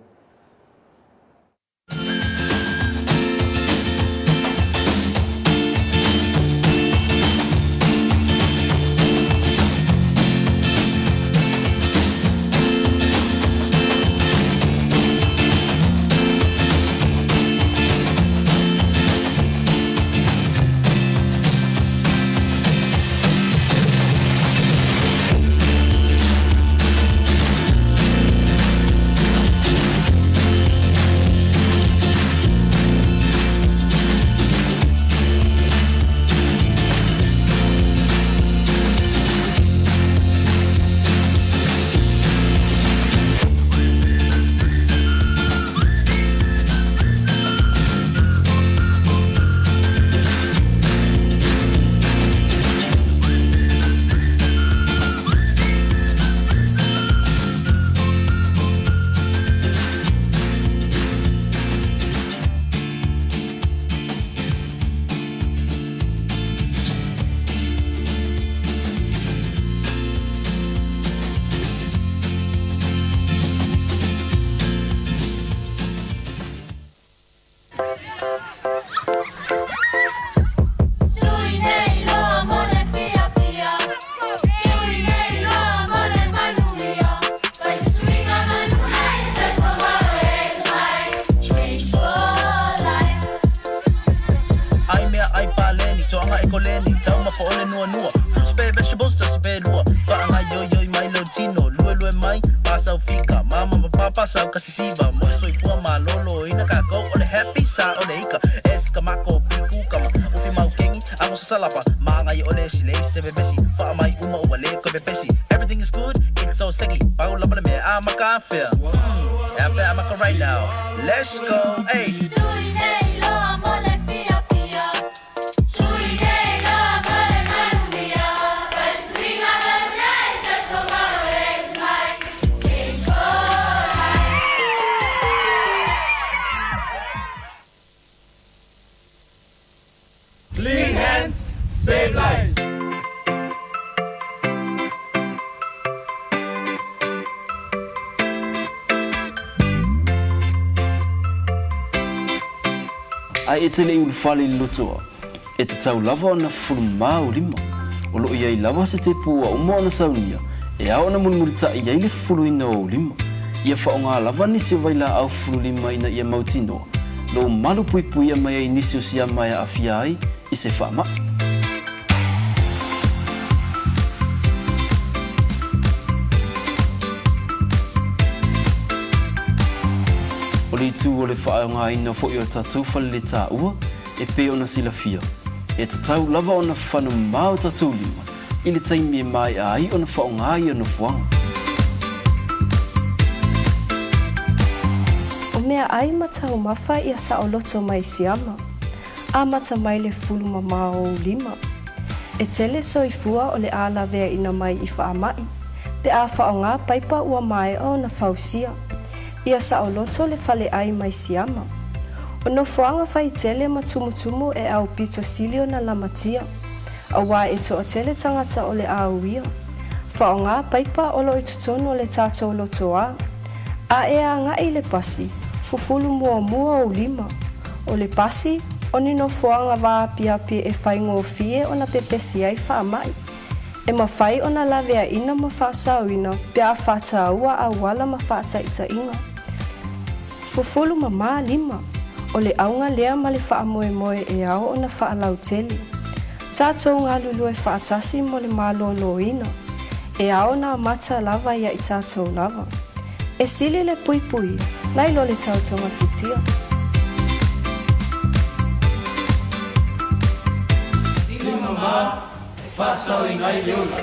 [SPEAKER 3] Ai mea ai paleni, toaga e koleni, taumafa o le nuanua, fruits pe vegetables tasi pe lua, faagaioioi mai lou tino, luelue mai, pasau fika, mama ma papa sau ka sisiva, mo le soifua malōlōina kākou o le happy sa o le ika, es ka mako pi kukama, ufi mau kengi, ago sasalapa, magai o le silei se pepesi, faamai uma ua le koe pepesi, everything is good, it's so seki, pau lava le mea a maka afea, mm, ea pe a maka right now, let's go, hey.
[SPEAKER 4] Clean hands, save lives.
[SPEAKER 5] Ae e te le i ulufale i le lotoa, e tatau lava ona fufulu mā ou lima. O lo o i ai lava se tepu ua uma ona saunia, e ao ona mulimulitaʻi ai le fufuluina o ou lima. Ia faaaoga lava nisi o vailaau fufulu lima ina ia mautinoa lou malu puipuia mai ai nisi o siama e aafia ai i se faamaʻi. O le itu o le faaaogaina foi o tatou faleletaua e pei ona silafia, e tatau lava ona fano mamao tatou lima i le taimi e maea ai ona faaaoga ia nofoaga.
[SPEAKER 6] O meaʻai ma taumafa ia saoloto mai siama. Amata mai le fulu mamao o ou lima. E tele soifua o le a laveaina mai i faamaʻi, pe a faaaoga paipa ua maea ona fausia. Ia saoloto le faleʻai mai siama. O nofoaga fai tele ma tumutumu e aupito sili ona lamatia, auā e toatele tagata o le a uia. Faaaoga paipa o lo o i totonu o le tatou lotoā. A e agai i le pasi, fufulu muamua ou lima. O le pasi, o ni nofoaga vaapiapi e faigofie ona pepesi ai faamaʻi. E mafai ona laveaina ma faasaoina pe a faataua auala ma faataitaiga. Fufulu mamā lima. O le auga lea ma le faamoemoe e ao ona faalautele. Tatou galulue faatasi mo le maloloina. E ao ona amata lava ia i tatou lava. E sili le puipuia nai lo le tau togafitia.
[SPEAKER 4] Lima mama e faasaoina ai le ola.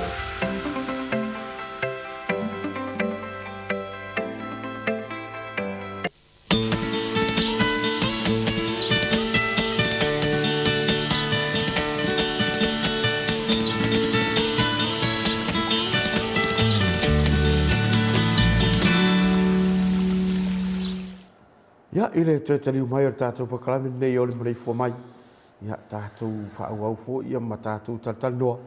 [SPEAKER 2] Ia, i le toe taliu mai o le tatou polokalame lenei o le maleifua mai, ia, tatou faaauau foi ia ma tatou talatalanoa,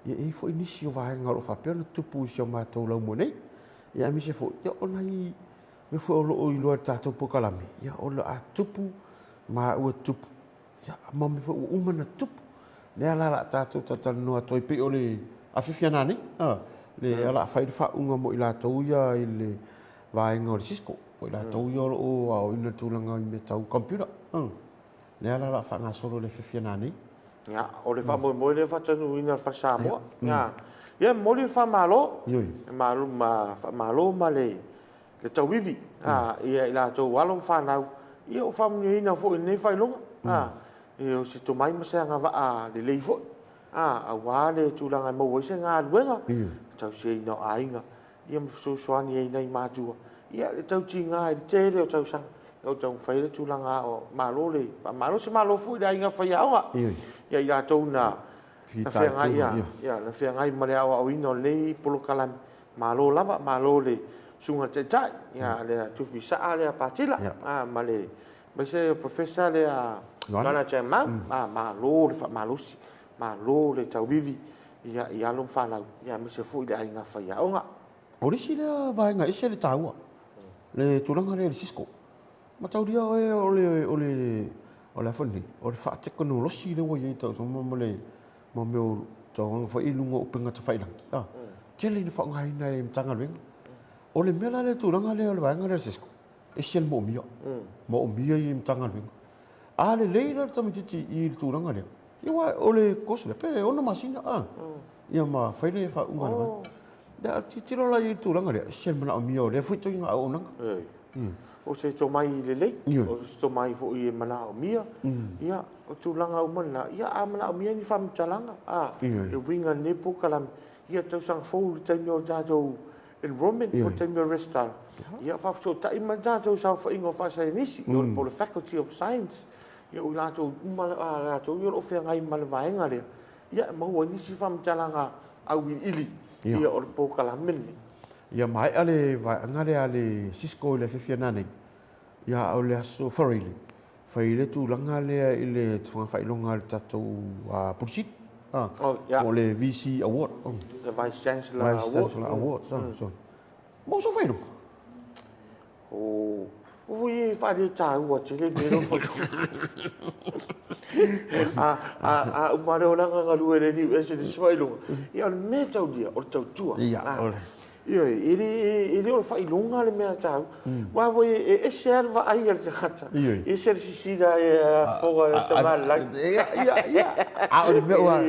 [SPEAKER 2] ia, e i ai foi nisi o vaega o lo o faapea ona tutupu i si o matou laumua nei. Ia, aemaise foi, ia, o nai mea foi o lo o iloa e le tatou polokalame, ia, o le a tupu ma ua tupu, ia, ma mea foi ua uma ona tupu. Lea la o le a tatou talatalanoa atu ai, pei o le afiafi a nanei, a, le o le a fai le faauuga mo i latou ia i le vaega o le Cisco, mo i latou ia o lo o aoaoina i le tulaga i mea tau computer. Lea la o le a faagasolo i le afiafi a nanei.
[SPEAKER 1] Ia, o le faamoemoe lea e faataunuuina e le Fale Samoa. Ia, ia e momoli le faamalo. Ioe. Malo ma faamalo ma le le tauivi a ia i latou alo ma fanau ia ua faamanuiaina foi i lenei faailoga. A, e o se tomai ma se agavaa lelei foi a aua le tulaga e maua ai se galuega, le tausiaina o aiga ia ma fesoasoani ai i nai matua, ia le tautiga i le tele o tausaga o taumafai ai le tulaga aoao. Malo le faamalo. Se malo foi i le aiga faiaoga ia i latou na feagai ia na feagai ma le aoaoina o lenei polokalame. Malo lava, malo i le Susuga i le Taitai ia le Tufi Saa lea Patila ma le aemaise o Professor lea Joana Jamau. Malo le faamalosi, malo le tauivi ia i alo ma fanau, ia aemaise foi le aiga faiaoga.
[SPEAKER 2] O le isi lea vaega e ese le taua, le tulaga lea i le Cisco. Mataulia oe o le, o le, o le a foi nei, o le faatekonolosi lea ua i ai tau ma le, ma mea o tauaga foi i luga o upega tafailagi, a, tele ina faaaogaina e Matagaluega. O le mea la lea, le tulaga lea o le vaega lea o le Cisco, ese le moomia, moomia ia i Matagaluega. A lelei la le tamaitiiti i le tulaga lea, ia aua o le course lea pe 6 masina, a, ia ma fai le faauuga a le vaega. Ia, a tilotilo la i le tulaga lea, ese le manaomia o lea foi ituaiga auaunaga.
[SPEAKER 1] O se tomai lelei, o se tomai foi e manaomia, ia, o tulaga uma na, ia a manaomia ni faamatalaga, a, e uiga i lenei polokalame, ia tausaga fou i le taimi o le tatou enrollment po o le taimi o le resitala, ia faafesootai ma le tatou saofaiga o faasaienisi, po o le Faculty of Science, ia o i latou uma latou ia o lo o feagai ma le vaega lea, ia e maua ai nisi faamatalaga auiliili ia o le polokalame lenei.
[SPEAKER 2] Ia maea le vaega lea a le Cisco i le afiafi a nanei, ia a o le aso Faraile, fai ai le tulaga lea i le tufaga faailoga a le tatou Pule Sili, po o le VC Award.
[SPEAKER 1] The Vice Chancellor Award.
[SPEAKER 2] Vice Chancellor Award, sorry. Mo sou faailoga?
[SPEAKER 1] Oh, ua ia e faaletaua tele mea lea ua A, a, a uma lea o lana galue i le NUS i le isi faailoga, ia o le mea taulia, o le tautua.
[SPEAKER 2] Ia, o le...
[SPEAKER 1] Ioe, e le, e le o le faailoga le mea taua. Aua foi e ese lava le vaai a le tagata, ese le sisila e afoga e le tamalagi.
[SPEAKER 2] Ia, ia, ia. A o le mea ua,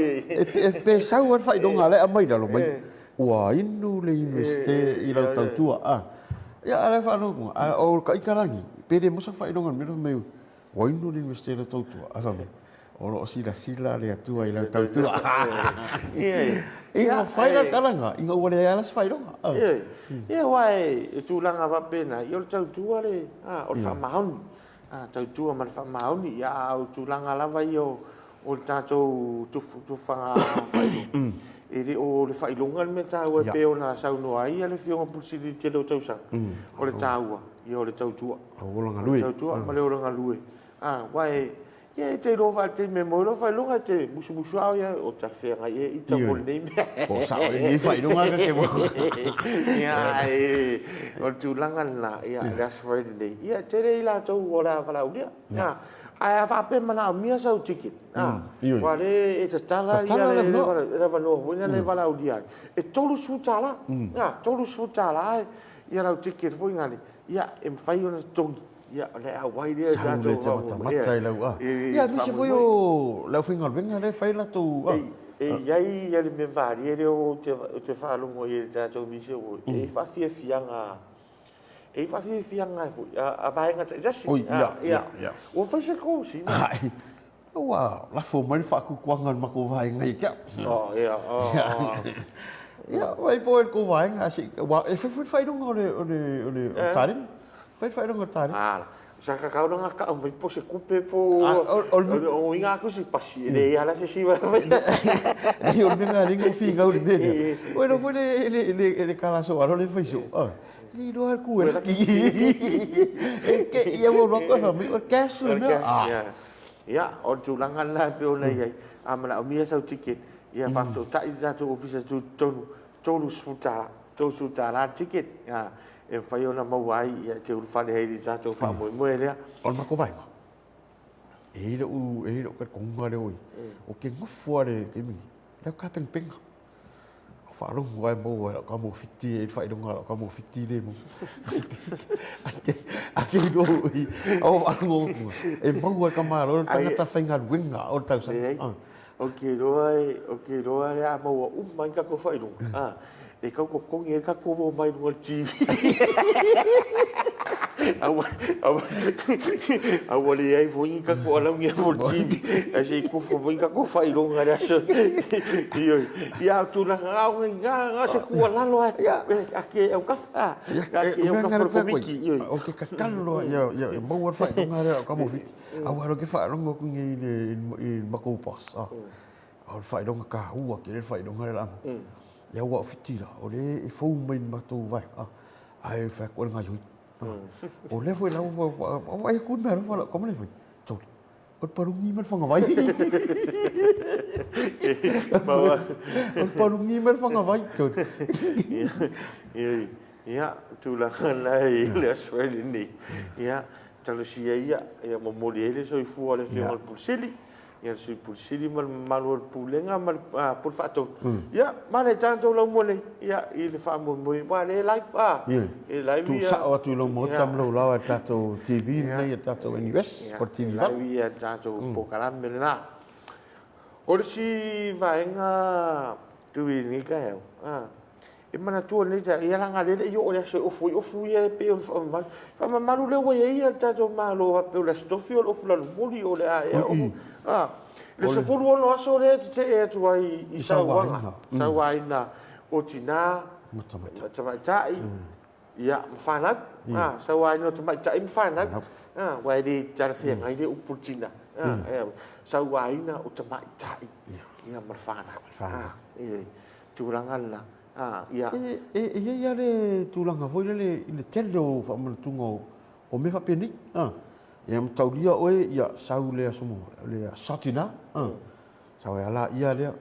[SPEAKER 2] pe sau lava le faailoga la e aumai i lalo mai, ua inu le Iunivesite i lau tautua. A, ia, a o le faalogo, a o ka ita lagi, pe le maua se faailoga i le mea lea fai mai, ua inu le Iunivesite i lau tautua. Ae fai mai, o lo o silasila le Atua i lau tautua. Ina fai la le tala ina ua leai lava se faailoga.
[SPEAKER 1] Ia, aua e tulaga faapena, ia o le tautua le, o le faamaoni. Tautua ma le faamaoni, ia a o tulaga lava ia o le tatou tufaga faailoga, e le o le faailoga le mea taua e pei ona saunoa ai le Afioga Pule Sili i le tele o tausaga. O le taua, ia o le tautua.
[SPEAKER 2] O le
[SPEAKER 1] tautua ma le ola galue. Aua e Ia e te iloa faataimi e maua ai lau faailoga e te musumusu lava oe o talafeagai ea ita mo lenei mea.
[SPEAKER 2] Po o sao lenei faailoga ka te maua.
[SPEAKER 1] Ia ae o le tulaga lena, ia le Aso Faraile nei, ia e tele i latou o le a valaaulia. Ae a faapea e manaomia sau ticket, aua o lea e tatala le avanoa foi lea e valaaulia ai, e $30, $30 ia lau ticket foi lea, ia e mafai ona totogi. Ia, ona e auai lea i
[SPEAKER 2] Sau le
[SPEAKER 1] tatou
[SPEAKER 2] te matamata i lau a. Ia, aemaise foi o le aufaigaluega lea e fai latou a.
[SPEAKER 1] E i ai ia le mea malie lea ou te faalogo ai i le tatou misi e i ai faafiafiaga, e i ai faafiafiaga foi a vaega taitasi.
[SPEAKER 2] Oi, ia, ia, ia.
[SPEAKER 1] Ua fai se kosina.
[SPEAKER 2] Ua lafo mai le faakukuaga a le matou vaega ia te au.
[SPEAKER 1] Oh, ia, oh, oh.
[SPEAKER 2] Ia, vai po e le tou vaega, se, ua, e fai foi le faailoga o le, o le, o le, o le taleni. Fai le faailoga o le taleni.
[SPEAKER 1] Ah, sa kakau na ngā ka'u mai po se kupe po o le o inga aku si pasi e le ia la se siva
[SPEAKER 2] mai. Nei o le mea ngā o fingau le mea lea. Oi no foi le le le le kalaso alo le fai so. Ah. Ni iloa le ku e laki. E ke ia mo loko fa mi o cash le mea.
[SPEAKER 1] Ah. Ia, o le tulaga lena e pei ona i ai. A manaomia sau ticket, ia faafesootai le tatou ofisa tutotonu, $30, $30 le ticket, ia, e mafai ona maua ai, ia, e te ulufale ai i le tatou faamoemoe lea.
[SPEAKER 2] O le matou vaega, e i ai lou, e i ai lou talitonuga lea oi, ou te nofo lava i le taimi nei, le au tapenapena. Faalogo lava e maua e lau tama o Fiti e i ai le faailoga a lau tama o Fiti lea e maua. A te iloa oi, o faalogo atu e maua e ka malo le tagata faigaluega o le tausaga.
[SPEAKER 1] Leai, ou te iloa e, ou te iloa o le a maua uma ai ni tatou faailoga, e tau totogi ai le tatou omai i luga o le TV. Aua, aua, aua le i ai foi ni tatou alauni mo le TV, ae se i tofu mai ni tatou faailoga i le aso. Ioe. Ia, o tulaga na, o na, na o se tuualalo lava a ke autafa, a ke autafa o le Komiti. Ioe.
[SPEAKER 2] Ou te tatalo lava ia, ia maua le faailoga lea o Kamo Fiti, aua o ke faalogo atu nei i le, i le matou boss, o le faailoga taua tele le faailoga lea o le a maua. Ia aua o Fiti la, o lea e fou mai i le matou vaega, ae fai atu o le gaoioi. O lea foi la ua vaai atu le meaalofa a lau tama lea fai, Sole, o le paluni ma le fagavai. O le paluni ma le fagavai, Sole.
[SPEAKER 1] Ia, tulaga na i le aso ai lenei. Ia, talosia ia, ia momoli ai le soifua o le Afioga i le Pule Sili. Ia le Sui Pule Sili ma le mamalu o le Pulega ma le Pule Faatonu. Ia, ma le tatou laumua nei, ia, i le faamoemoe, aua o lea e live, a, e live ia.
[SPEAKER 2] Tuusao atu i lou maota ma lou laoa i le tatou TV lenei a le tatou NUS, po o le TV
[SPEAKER 1] 8. Live ia le tatou polokalame lena. O le isi vaega tui i lenei taeao, a, E manatua lenei taeao, ia leaga lea e le i oo i le aso e ofu ai ofu ia e pei o le faamamalu. Faamamalu lea ua i ai le tatou Malo faapea o le Aso Tofi o le ofu lalomuli o le a ea ofu. A, le 16 aso lea e tetee atu ai i sauaga, sauaina o tina ma tamaitai, ia, ma fanau. A, sauaina o tamaitai ma fanau. A, aua e le talafeagai le upu o le tina. A, sauaina o tamaitai, ia, ma le fanau. A, e tulaga lena. A, ia.
[SPEAKER 2] E i ai lava le tulaga foi lele i le tele o faamanatuga o mea faapenei. A, ia mataulia oe, ia sau le aso le aso tina, a, sau e ala ia lea.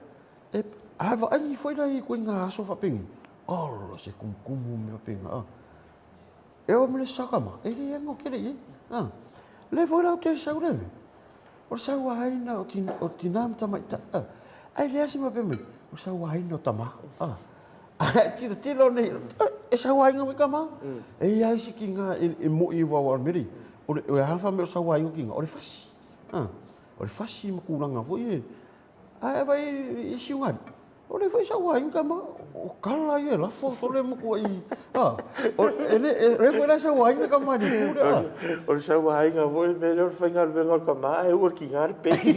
[SPEAKER 2] E, a vaai foi la i ituaiga aso faapenei, ola se kumukumu ma mea faapena, a. E oo mai le saka ma, e le ano tele i ai. A, lea foi la ou te sau le mea, O le sauaina o tina, o tina ma tamaitai, a, ae leai se mea mai, o le sauaina o tama, a. Ae tilotilo nei, e sauaina mai tama. E i ai isi tina e, e moi aua o le mea lea, o le, o le a fai mai o le sauaina o tina, o le fasi, a. O le fasi ma tulaga foi e, ae vaai i isi ugali, O lea foi sau aiga tama, o kala ia e lafo atu le matuai, a, o le, o lea foi la sau aiga tama i le itu lea, a.
[SPEAKER 1] O le sau aiga foi le mea lea o le faigaluega o le tama ae ua tiga le peni.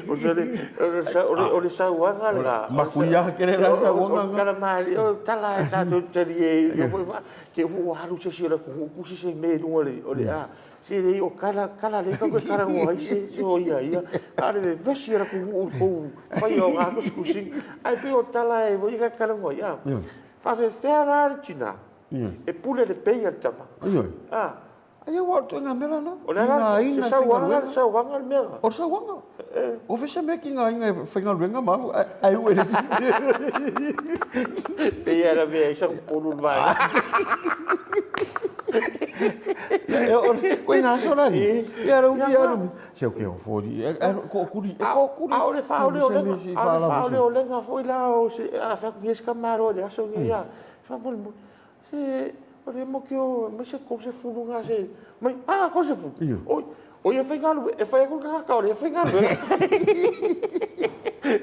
[SPEAKER 1] O le sauaga lena.
[SPEAKER 2] Makuia tele la sauaga
[SPEAKER 1] lena. O tala malie, o tala e tatou te talie ai, te i foi ua alu se isi o le atunuu tusi se mea i luga o le, a. Se lei o kala, kala lei ka koe kala ngoa ai se, se o ia ia. A le vevesi ala ku uu kou whai o ngā kusikusi. Ai pe o tala e voi ka kala ngoa ia. Whawhewhea rā le tina. E pule le pei a le tama.
[SPEAKER 2] A. Ai ua o ngā mea la.
[SPEAKER 1] O le ala, se sauanga, sauanga le mea.
[SPEAKER 2] O le sauanga. O fese mea ki ngā inga e whaingaluenga ma ai ue le
[SPEAKER 1] Pei ala mea i sang polu le vaega.
[SPEAKER 2] Koe ngā aso la ni. Ia rau fia alu. Se o ke o fori. Ko kuri. E ko kuri.
[SPEAKER 1] A o le whaoleolenga. A o le whaoleolenga foi la o se a whaku ni eska maro le aso ni ia. Whamole mo. Se. O lea mo ke o mai se 30 nga se mai a 30. Oi, o ia faigaluega, e fai atu le tagata o lea e faigaluega.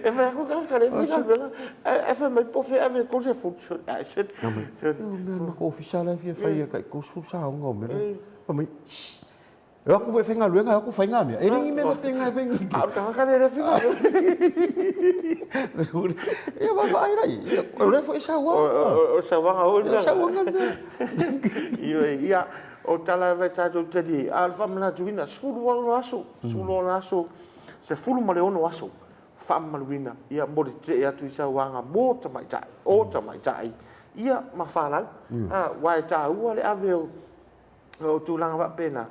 [SPEAKER 1] E fai atu le tagata o lea e faigaluega, ae fai mai po o fea e ave i ai le 30. Ae se
[SPEAKER 2] O mea a le matou ofisa la e fia fai e tai 30 saoga o mea la. Fai mai, shh, E o atu foi e faigaluega, e o atu fai ngā mea. E le ni mea faapena e fai ni.
[SPEAKER 1] A o le tagata lea e le faigaluega.
[SPEAKER 2] Ia vaavaai la i ai. O lea foi e sau lava.
[SPEAKER 1] O le sauaga foi lena.
[SPEAKER 2] O le sauaga lena.
[SPEAKER 1] Ioe, ia, o tala lava e tatou te talia ai. A o le faamanatuina, 16 aso, 16 aso, 16 aso faamamaluina, ia, mo le tetee atu i sauaga mo tamaitai, o tamaitai, ia, ma fanau. Aua e taua le ave o O tulaga faapena,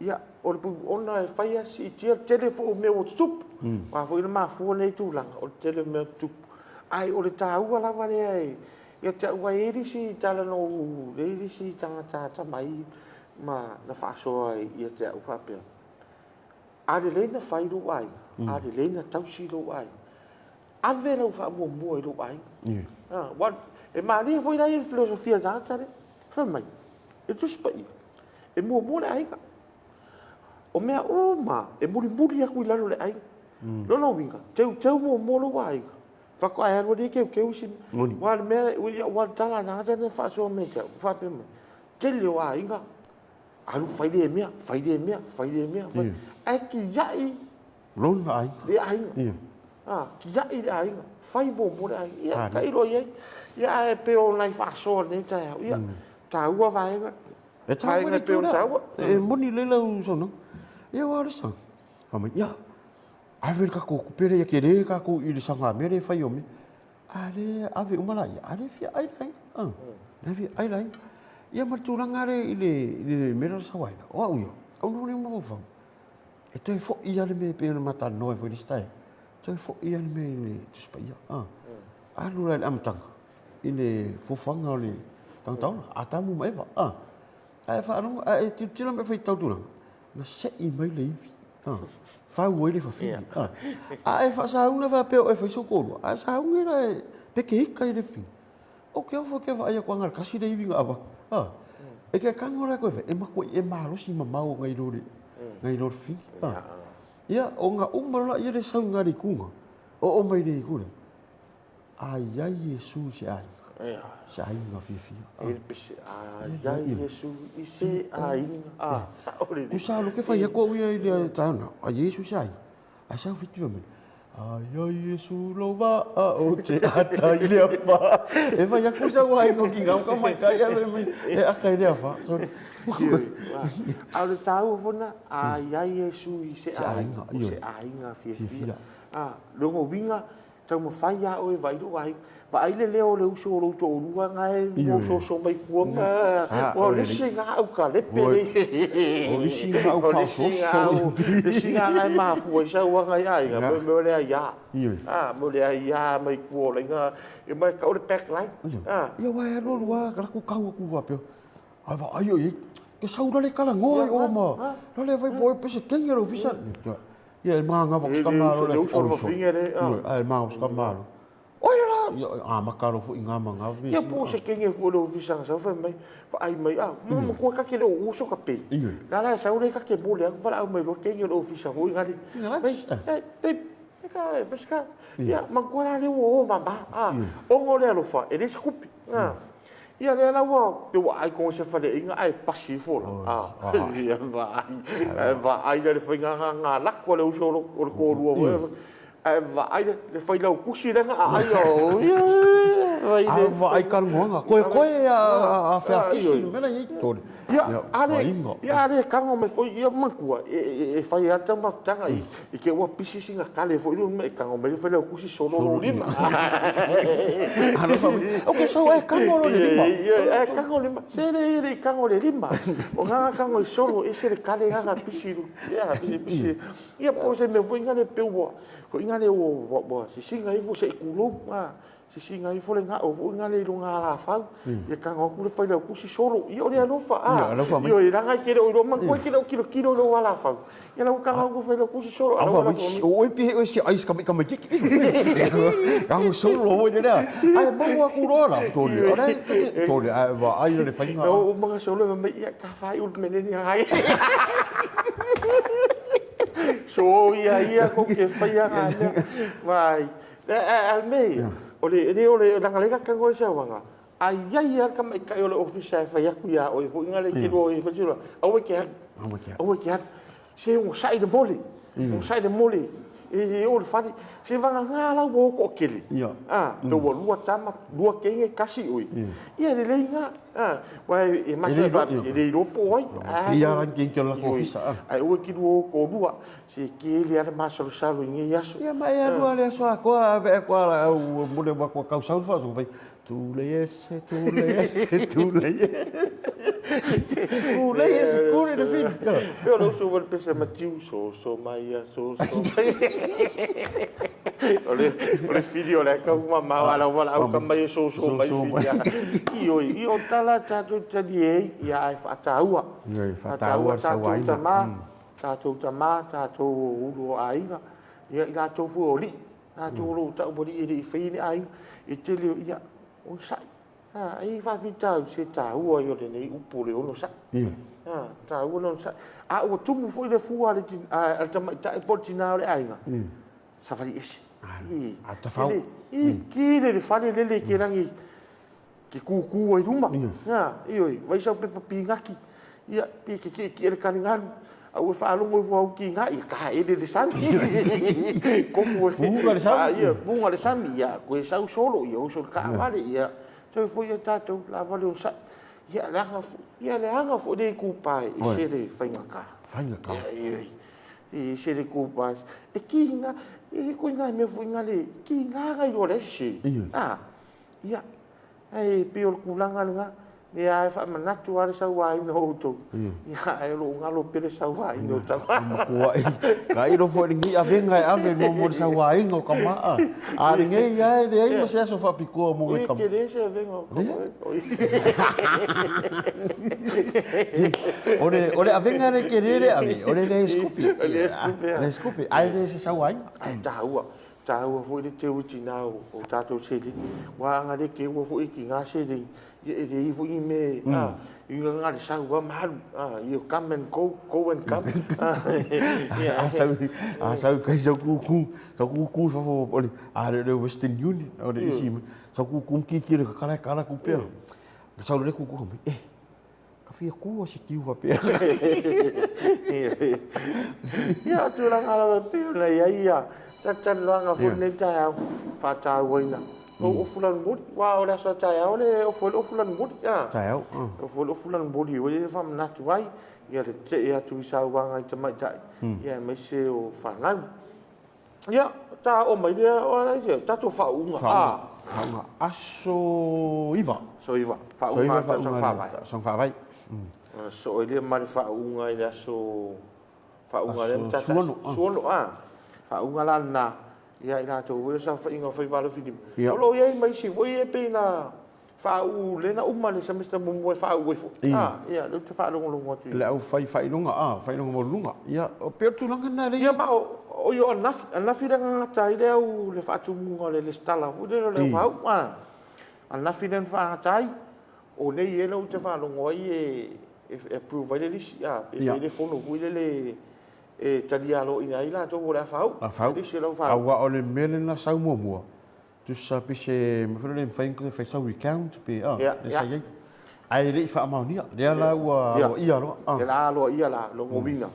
[SPEAKER 1] ia, o le ona e fai lava si siitia le tele foi o mea ua tutupu. Aua foi na mafua lenei tulaga, o le tele o mea ua tutupu. Ae o le taua lava lea ia te au, aua e i ai le isi tala na ou, e i ai le isi tagata atamai ma na faasoa ia te au faapea, a lelei ona fai lou aiga, a lelei ona tausi lou aiga, ave lau faamuamua i lou aiga. Aua e malie foi la ia i le filosofia a le tagata lea. Fai mai, i le Tusi Paia, e muamua le aiga. O mea uma e mulimuli atu i lalo o le aiga. Lona uiga, teuteu muamua lou aiga, faatoa e alu alii e teuteu isi mea. Aua o le mea, aua o le tala a le tagata lea na faasoa mai ia te au, faapea mai, tele o aiga, alu fai lea mea, fai lea mea, fai lea mea, fai. Ae tiai
[SPEAKER 2] Lona aiga.
[SPEAKER 1] Le aiga. Ia. A, tiai le aiga, fai muamua le aiga. Ia, tailo i ai. Ia, ae pei o nai faasoa o lenei taeao. Ia, taua vaega.
[SPEAKER 2] E taua le itu lea. E moni lelei lau saunoaga. Ia, aua o le sao. Fai mai, ia, ave le tatou tupe lea, ia tele le tatou i le sagamea lea e fai o mea. A lea ave uma laia, a lea e fia ai le aiga. A, lea e fia ai le aiga. Ia ma le tulaga lea i le mea lea o le sauaina, o au ia, au na mafaufau, E toe foi lava le mea e pei ona ma talanoa ai foi i le isi taeao, e toe foi lava le mea i le Tusi Paia. A, alu la i le amataga i le fofofaga o le tagata ola, Atamu ma Eva. A, a e faalogo, a e tilotilo ma e faitau tulaga, na sei mai le ivi, a, fau ai le fafine. A, a e faasauna faapea o e fai sou toalua, a e sauni la e peke ika i le fafine. O ke ofo ke vaai atu ana le kasi le ivi na avatu. A, e ke kago la koe fai, e matuai e malosi mamao ngai lo le, ngai lo le fili. A, ia, o nga uma loa ia le sau nga le ikuga, o o mai le iku le, a iai Iesu i se aiga, se aiga fiafia.
[SPEAKER 1] E le pese, a iai Iesu i se aiga, a, sao lelei.
[SPEAKER 2] Kusa lo ke fai atu au ia i le taeao na, a Iesu i se aiga. Ai sau whiti mai. Ai ai Iesu lo vaa o te ata i le afa. E fai aku sau ai no ki ngau ka mai kai ave mai e aka i le afa. Sorry.
[SPEAKER 1] A o le taua foi lena, ai ai Iesu i se aiga, o se aiga fiafia. A, lona uiga, taumafai lava oe e vaai lou aiga. Vaai le leo o le uso o lou toalua na e ososo mai tua ma o le isi na au kalepe
[SPEAKER 2] O le isi na au faasoso.
[SPEAKER 1] Le isi na na e mafua i sauaga i aiga mo mea o le aia. A mo le aia mai tua o laiga e mai kau le back line.
[SPEAKER 2] A ia aua e alu alu lava latou tau atu faapea ai vaai oi ai ke sau la le talanoa ai oa ma la le fai po e pese kenge le ofisa. Ia e manava ka malo
[SPEAKER 1] le uso o le fafine le.
[SPEAKER 2] A e manava ka malo. Oi la, ia amata loa foi i ngā ma ngā
[SPEAKER 1] vesi. Ia po o se kenge foi le ofisa na sau fai mai, vaai mai, ah, mo matua ka ke le o uso ka pe. La la e sau le ka ke mole atu valaau mai loa kenge o le ofisa foi ngale. Mai, e, e, e ka, e veska. Ia, matua la le ua o mama, ah, ona o le alofa, e le se kupi. Ah. Ia lea la ua, pe ua ai kona se faleaiga ae pasi ifo la. Ah, ia vaai, ae vaai la le faiga nga lako a le uso o le toalua foi. Ae vaai le failautusi lea na aai o ia
[SPEAKER 2] vai le vaai talanoaga koe koe a feakisi le mea la i ai tole
[SPEAKER 1] ia ale ia ale kago mai foi ia matua e fai lava le taumafataga i te ua pisi sina kale foi lea e kago mai le failautusi solo lou lima.
[SPEAKER 2] Ok so e kago lo le lima
[SPEAKER 1] ia e kago lima se le le kago le lima o nga kago i solo ese le kale nga pisi ia pisi pisi Ia po o se mea foi lea pei ua, foi lea ua, ua, ua sisiga ifo se i kulou, a. Sisiga ifo le ga'o foi gale i luga alafau, ia tago atu le failautusi solo, ia o le alofa, a, ioe, leaga e te le o iloa, manatua e te le o tilotilo i lou alafau, ia la ua tago atu le failautusi solo, a o la ua latou
[SPEAKER 2] O oe pe oe se ice kamaitiki, Ago solo oe le lea, ae maua atu loa la, tole, o le, tole, ae vaai la le faiga.
[SPEAKER 1] O uma na solo e mai, ia, ka fai ulu meleni ai. So ia ia ko ke whai anga mea. Vai. A le mea ia, o le, le o le, leaga lea ka tago e se auaga, a i ai lava le tamaitai o le ofisa e fai atu ia oe foi na le te lua e fai sila, aua e te alu, aua e te alu, se onosai le mole, onosai le mole, e o i le fale, se vagana la ua o toatele, a, pe ua lua tama, lua teine, tasi oe, ia lelei na, a, aua e mafai e le iloa po o ai, ae aua e te lua o toalua, Se tele lava le masalosalo i nei aso.
[SPEAKER 2] Ia ma e alu lava le aso atoa ave atu a au mole atu a tau sau le faasoa fai Tulei ese, tulei ese, tulei ese. Tulei ese, kuri le fili.
[SPEAKER 1] Pe o le uso ua le pese matiu, soso mai ia, soso mai. O le, o le fili o le aka uma mau ala wala au ka mai e soso mai fili. Ioe, i o tala tātou tali e, ia ai whaataua.
[SPEAKER 2] Whaataua
[SPEAKER 1] tātou tama. Tātou tamā, tātou o ulu o aiga, ia, i latou foi o alii, latou o lo o taualii e le i faia ni aiga, e tele o ia, onosai. A, e i faafitauli se taua ia o lenei upu o le onosai. A, taua le onosai. A ua tumu foi le fua a le, a le tamaitai po o le tinā o le aiga, savali ese.
[SPEAKER 2] I, tele,
[SPEAKER 1] i, tele le fale lele i ke lagi, Ke kūkū ai luma, ā, ioe, wai sau pepa pīngaki, ia, pī ke kiʻekiʻe le kanigalu, a ua faalogo ifo au ki ngā, ia, ka ele le sami, kofu e,
[SPEAKER 2] Puga le sami.
[SPEAKER 1] ia, puga le sami, ia, koe sau solo, ia, uso le kaavale, ia, toe foi ia tātou, lava le onosai, ia, le aga foi, ia, le aga foi le kūpā e se le faigata.
[SPEAKER 2] Faigata.
[SPEAKER 1] Ia, ioe, e se le kūpā, e ki ngā, e koe ngā mea foi ngā le, ki ngā ngai loa le se, ā, Ia, ae pei o le tulaga lena, lea e faamanatu lava le sauaina o outou, ia, ae o lo o galo pea le sauaina o tama.
[SPEAKER 2] Matuai, tailo foi lenei avega e ave mo le sauaina o tama, a lenei lava e leai ma se aso faapitoa mo nai tama.
[SPEAKER 1] E tele se avega o tama.
[SPEAKER 2] O le, o le avega lea tele le ave, o le le scoop.
[SPEAKER 1] O le scoop, ia.
[SPEAKER 2] Le scoop, ae le se sauaina.
[SPEAKER 1] Ae taua, Taua foi le teu i tinā o tātou seleni. Ua aga le teua foi i tinā seleni, ia e leai foi ni mea, a, i nga nga le sau a ma alu, a, you come and go, go and come.
[SPEAKER 2] Ia. A sau, a sau kai sau kūkū, sau kūkū i fafo o le, a le le Western Union, o le isi, sau kūkū mkiki le kakala e kala kupea. Sau le kūkū mai, eh, Ka whia kua se kiu whapea.
[SPEAKER 1] Ia, tūranga rawa pei ona i ai ia talatalanoaga foi lenei taeao, faatauaina. Lou ofu lanumoli, aua o le aso a taeao le ofu ai le ofu lanumoli.
[SPEAKER 2] Taeao.
[SPEAKER 1] Ofu ai le ofu lanumoli ua le faamanatu ai ia le tetee atu i sauaga i tamaitai, ia aemaise o fanau. Ia, ta oo mai lea, o ai se, tatou faauuga.
[SPEAKER 2] Faauuga. Aso 9.
[SPEAKER 1] Aso 9. Faauuga a le tausaga faavae.
[SPEAKER 2] Tausaga faavae.
[SPEAKER 1] Soo ai lea ma le faauuga i le aso faauuga lea
[SPEAKER 2] ma
[SPEAKER 1] Aso Suono. A. Faauuga la lena, ia i latou foi le saofaiga o faiva alofilima. O lo o i ai ma isi foi e pei na Faauu lea na uma le semester muamua e faauu ai foi. A, ia, lea ou te faalogologo atu
[SPEAKER 2] i. Le au fai faailoga, a, faailoga maualuluga. Ia, pei o le tulaga lena lea.
[SPEAKER 1] Ia, ma o, o ia o anafi, anafi lea na gata ai le au, le faatumuga o le lesitala foi lea o le au faauu, a. Anafi lea na faagata ai, o nei ea lea ou te faalogo ai e, e approve ai le lisi, a, pe fai le fono foi lele e talia aloaia ai latou o le a faauu.
[SPEAKER 2] A faauu.
[SPEAKER 1] Le lisi o le au faauu.
[SPEAKER 2] Aua o le mea lea na sau muamua, Tusa pe se mea foi lele e mafai ona fai sau recount pe a, lea sa i ai. Ae le i faamaonia, lea la ua aloaia loa.
[SPEAKER 1] Lea la aloaia la, lona uiga,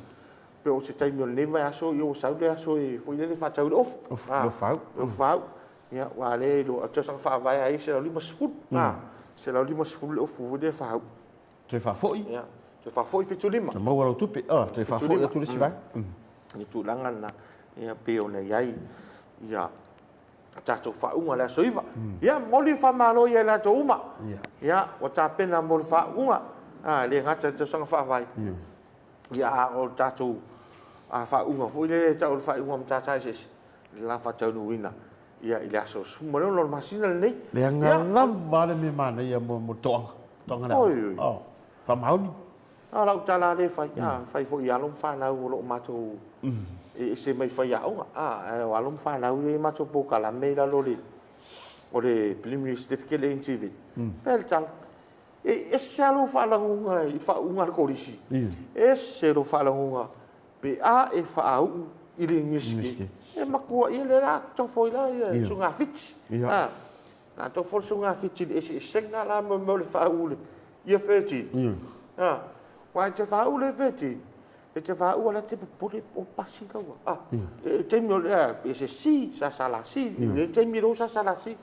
[SPEAKER 1] pe o se taimi o lenei vaiaso, ia ua sau le aso e foi lele faatau i le ofu.
[SPEAKER 2] Ofu, le ofu faauu.
[SPEAKER 1] Le ofu faauu. Ia, aua lea e iloa, o le tausaga faavae lava ia e 150, a, 150 le ofu foi lea faauu.
[SPEAKER 2] Toe faafoi.
[SPEAKER 1] Ia, toe faafoi 75.
[SPEAKER 2] Toe maua lau tupe, a, toe faafoi atu le isi vaega.
[SPEAKER 1] Le tulaga lena, ia pei ona i ai, ia, tatou faauuga i le aso 9. Ia, momoli le faamalo ia i latou uma. Ia, ua tapena mo le faauuga, e le gata i le tausaga faavae, ia, a o le tatou faauuga foi lea e tau o le faaiuga o Matata Eseese, le la faataunuuina. Ia, i le aso 16 o le masina lenei.
[SPEAKER 2] Leaga lava le mea manaia mo le toaga, toaga le aoga. Oh, faamaoni.
[SPEAKER 1] A lau tala lea e fai, a fai foi i alo ma fanau o lo o matou e ese mai faiaoga, a ae o alo ma fanau ia i matou polokalame i lalo o le o le Preliminary Certificate le NCV. Fai le tala, e ese lava lou faalaguga i le faauuga a le Kolisi, ese lou faalaguga Pe a e faauu i le Iunivesite, e matua ia lea la tofo ai la ia sugafiti. A, na tofo le sugafiti i le eseesega la ma mea o le faauu i le Year 13. A, aua e te faauu i le Year 13, e te faauu a la e te popole po o pasi lau a. E taimi o le SSC, SSLC, i le taimi lea o SSLC.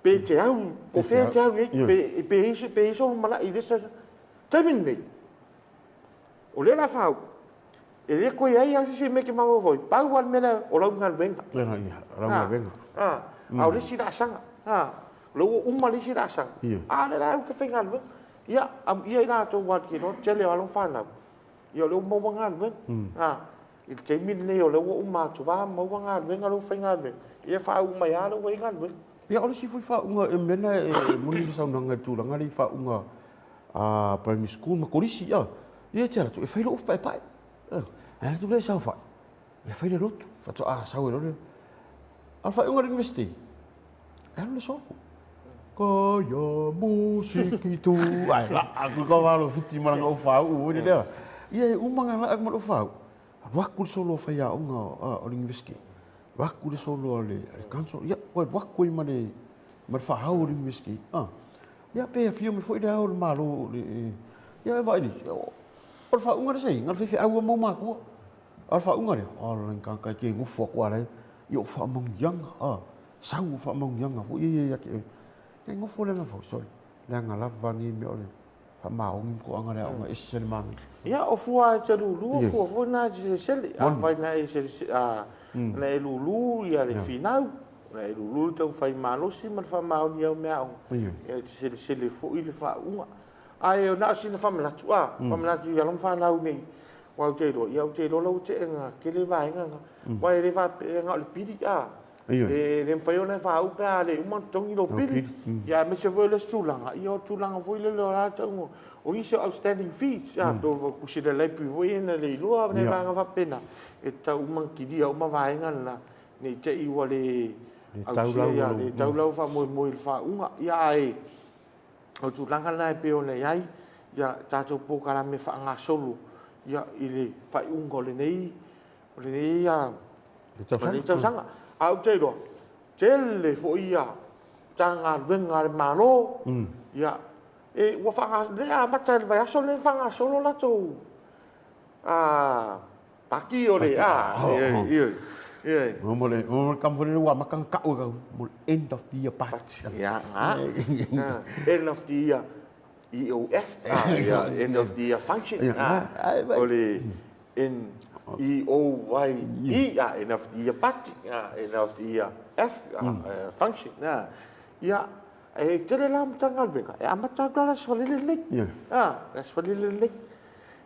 [SPEAKER 1] Pe te au, po o fea e te au i ai, pe i ai sou lumanai i le isi taimi lenei. O lea la faauu, e le toe i ai lava se isi mea e te mafaufau ai, pau lava le mea lea, o lau galuega.
[SPEAKER 2] O lau galuega.
[SPEAKER 1] A o le isi laasaga, o lea ua uma le isi laasaga, a o lea la e te faigaluega. Ia, amuia i latou aua ou te iloa o le tele o alo ma fanau, ia o lea ua maua galuega. I le taimi lenei o lea ua uma atu lava maua galuega, o lea ua faigaluega, ia faauu mai lava o lea ua i ai galuega.
[SPEAKER 2] Ia o le isi foi faauuga, o le mea lena e moni le saunoaga i le tulaga lea i faauuga a primary school ma kolisi a ia te alu atu e fai lou paepae ae alu atu lea e saofai e fai le lotu faatoa sau ai loa le a o le faaiuga o le University e alu le solo Kaya musiki tu ai la aku ka walo fiti ma langa faau o lea ia e uma nga la ma lo faau alu aku le solo fai aoga o le University alu aku le solo a le council ia alu aku ai ma le ma le faaao o le University a Ia pe afio mai foi le Ao o le Malo i le, ia e vaai nei, o le faauuga lea sa i ai, na o le faifeau lava ma matua. A o le faauuga lea, ala i tagata e te nofo atu lava i ou faamanuiaga, a, sau ou faamanuiaga foi ia ia te oe. Ia e nofo lea na sorry, leaga lava nei mea o le faamaoni ma toaga le aoga e ese le manaia.
[SPEAKER 1] Ia, o fua e te lulu, o fua foi na e te selesele. Afai na e selesele, a, na e lulu ia le finau, Na e lulu le taumafai malosi ma le faamaoni i au meaaoga, ia e te selesele foi le faauuga. Ae na o sina faamanatu, a, faamanatu i alo ma fanau nei, aua ou te iloa, ia ou te iloa lau ua na tele vaega na. Aua e le faapea na o le pili, a, e le mafai ona e faauu pe a le uma ona totogi lou pili. Ia aemaise foi o le isi tulaga, ia o le tulaga foi lele o la e tau o nisi o outstanding fees, a, pei o tusi a le library foi ia na le iloa ma nai vaega faapena, e tatau uma ona kilia uma vaega na. Ne i te i ua le ausia ia, le tau lau faamoemoe i le faauuga. Ia ae o le tulaga lena e pei ona i ai ia tatou polokalame faagasolo ia i le faaiuga o lenei o lenei lenei tausaga. Ae ou te iloa, tele foi ia Matagaluega a le Malo, ia e ua faagasolo, lea e amata i le vaiaso lenei ona faagasolo latou Paki o le a, ioe, ioe.
[SPEAKER 2] Mo le mo le kama foi lele ua amata ona kau e kau mo le end of the year party.
[SPEAKER 1] Ia, ga. End of the year EOF, ia, end of the year function. O le N E O Y E, end of the year party, end of the year F function. Ia, e tele la Matagaluega e amata atu lava le Aso Faraile lenei. Le Aso Faraile lenei.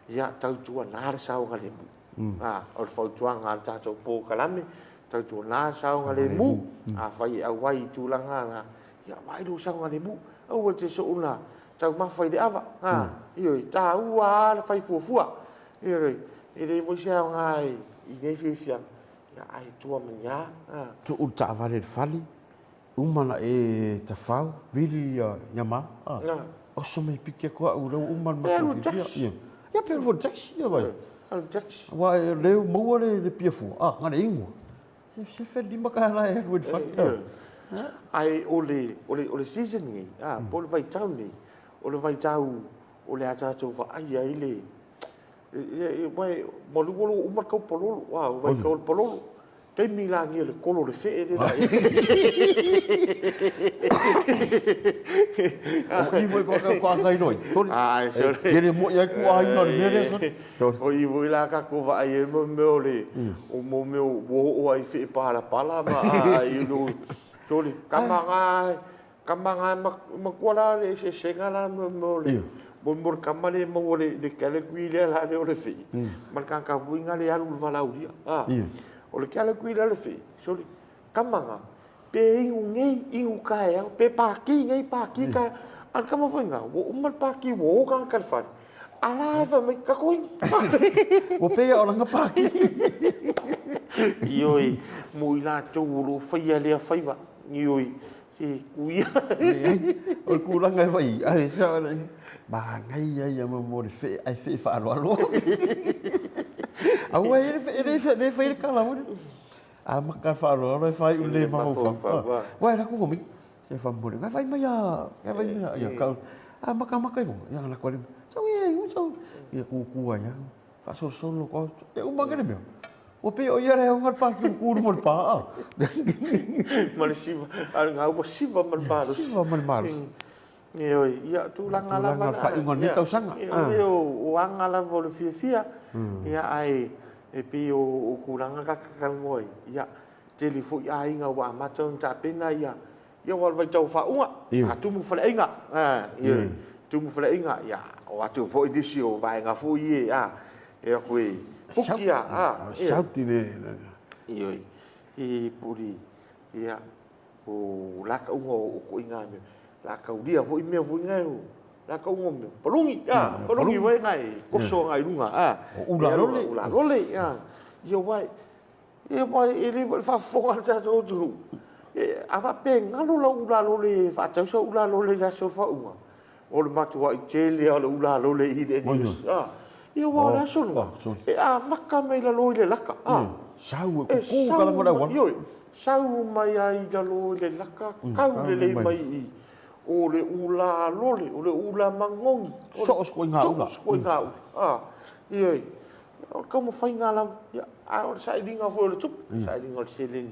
[SPEAKER 1] Ia, tautuana le saogalemu. Ā, o le fautuaga a le tatou polokalame, tautuana le saogalemu. Afai e auai i tulaga na, ia vaai lou saogalemu. Aua e te soona taumafa i le ava. Ā, ioe, taua lava le fai fuafua. Ioe, e leai foi se aoga i nei fiafiaga, ia, ae tua ma ni a. Ā.
[SPEAKER 2] Tuu le taavale i le fale, Uma ona e tafau, vili ia Yamaha, a. Oso mai piki atu au, lea ua uma le matou fiafia. Ia, pe alu foi i le taxi, ia vai.
[SPEAKER 1] Alu i le taxi.
[SPEAKER 2] Aua o lea ua maua le pia fua, a, na o le igu lava. Se 15 tala e alu ai i le fale.
[SPEAKER 1] Ae o le, o le, o le season lenei, a, po o le vaitau lenei, o le vaitau o le a tatou vaaia ai le, aua ua uma le tau pololo, a, o le vaitau o le pololo. Taimi la nei o le kolo o le fee lea la
[SPEAKER 2] O i foi ko ko anga i loi. Sorry.
[SPEAKER 1] Ai, sorry.
[SPEAKER 2] Kere mo ia ku ai no le mea sorry.
[SPEAKER 1] O i foi la ka ko va ai mo me o le o mo me o wo o ai fee pala pala ma ai lo. Sorry. Kama nga Kama nga makua la le eseesega la mo le mo le kama le maua le le category lea la le o le fee ma le tagata foi nga le alu i le valaaulia a o le category lea o le fee sole kama nga. Pe inu nei, inu taeao, pe pākī nei, pākī taeao. A o le tama foi lena, ua uma le pākī ua o tagata i le fale, a la e fai mai, tatou inu.
[SPEAKER 2] Ua pei lava o lana pākī.
[SPEAKER 1] Ioe, mo i latou o lo o faia lea faiva, ioe, se kuia.
[SPEAKER 2] Leai, o le tulaga e fai, ae sao le, manaia ia mo le fee, ae fee faaaloalo. Aua e le fai le tala foi lea. Amata le faaaloalo e faaiu le mafaufau. Uai la ku mi. Se fa mo le vai mai a, vai mai a ia ka. A maka maka i ia la ko le. Sau ia i sau. Ia ku ku ai. Faasolosolo ko e uma ke le mea. Ua pei o ia le aoga le pā ki ku mo le pā.
[SPEAKER 1] Ma le siva, a ngā ua siva ma le malosi.
[SPEAKER 2] Siva ma le malosi.
[SPEAKER 1] Ioe, ia, tulaga lava
[SPEAKER 2] na. Tulaga o le faaiuga o lenei tausaga.
[SPEAKER 1] Ioe, o aga lava o le fiafia, ia, ae e pei o tulaga ta te talanoa ai, ia, tele foi aiga ua amata ona tapena ia, ia aua o le vaitau o faauuga, a tumu faleaiga, ioe, tumu faleaiga, ia, o atu foi nisi o vaega foi ia, a, e o atu e puki a, a,
[SPEAKER 2] Shout i le...
[SPEAKER 1] Ioe, e puli, ia, O la kauga o koʻiga mea, la kaulia foi mea foi ngai o la kauga o mea palungi, a palungi foi ngai koso ngai lunga, a
[SPEAKER 2] o ula lole,
[SPEAKER 1] ula lole, a ia wai e wai e le foi faafofoga le tatou atunuu. E, a faapea e galo lau ula lole e faatau sau ula lole i le aso o le faauuga, o le matuai tele lava o le ula lole i le NUS. A, ia aua o le aso lena, e amata mai lalo i le laka. A,
[SPEAKER 2] Sau e kuku ka langa o le auala.
[SPEAKER 1] Ioe, sau mai ai i lalo i le laka, kau lelei mai i i. O le ula lole, o le ula magogi.
[SPEAKER 2] So o se koiga ula.
[SPEAKER 1] So o se koiga ula. A, ioe, o le taumafaiga lava, ia, a o le sailiga foi o le tupe, sailiga o le seleni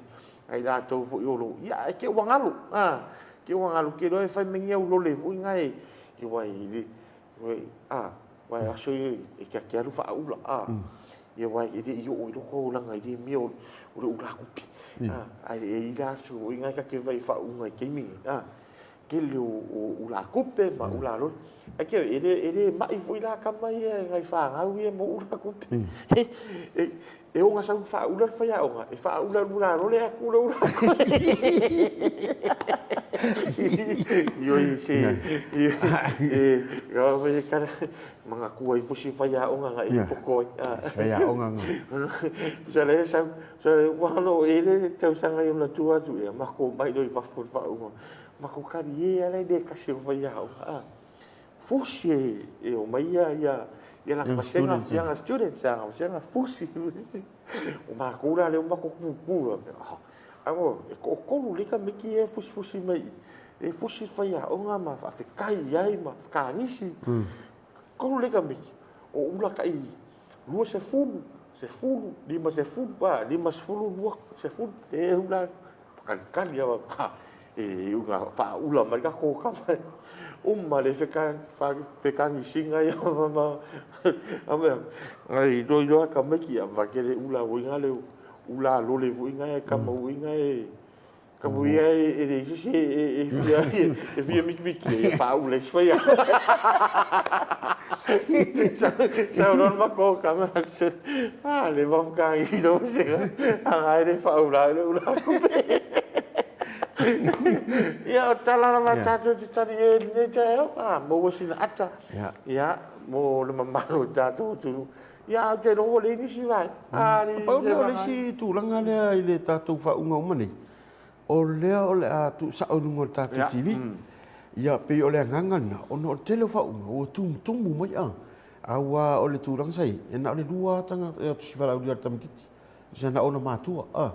[SPEAKER 1] a i latou foi o lo o, ia, ae te i ua galo, a, te i ua galo, te iloa e fai mai ni au lole foi na e, aua e le, a, aua e aso ia e ta te alu faaula, a, ia aua e le i oo i loko olaga i le mea o le ula kupi, a, ae e i la aso foi na e ta te vaai i faauuga i taimi nei, a, tele o ula kupe ma ula lole. Ae ke, e le, e le maʻi foi la tama ia nai fanau ia mo ula kupe. E, e oga sau faaula le faiaoga, e faaula le ula lole ae tu le ula kupe. Ioi se, e, e, e, kala, manatua ai foi si faiaoga na e poko ai.
[SPEAKER 2] Faiaoga na.
[SPEAKER 1] Sa le sau, sa le, ua lo e le tausaga i ona tua atu ia, mako mai loi fafo le faauuga. Matou kali e ala i le kasi o faiaoga a. Fusi e, e o mai ia ia ia lana vasega, ia lana students ia lana vasega fusi fusi. O matou la lea ua matou kuku a. Ae e toatolu lea tamaiti ia e fusifusi mai i. E fusi faiaoga ma faafetai i ai ma kanisi. Tolu lea tamaiti o ula tai 20, 10, 50, a, 52, 10, e ula Whakalikali awa pa e unga whaaula mai ka kōka mai. Uma le whekanisinga ia ma ma ngai roi roa ka mai ki a makere ula woi nga le ula lole woi nga e kama woi nga e ka woi e e le isi e e fia e fia miki miki e whaaula i swaya. Sa sa ron ma kōka ma Ah, le whakaangi no se a haere whaura le ura kupe. Ia, o tala lava tātou te tari e nei te ao, ah, maua sina ata. Ia, mo le mamalu o tātou turu. Ia, au te rongo le nisi vai.
[SPEAKER 2] Ah, le Pau lea o le isi tulaga lea i le tātou faauuga uma nei, o lea o le a tuusao i luga o le tātou TV. Ia, pei o le agaga lena, ona o le tele o faauuga ua tumutumu mai a. Aua o le tulaga sa i ai, e na o le lua lava tagata e o atu si valaaulia a le tamaitiiti, se na ona matua, a.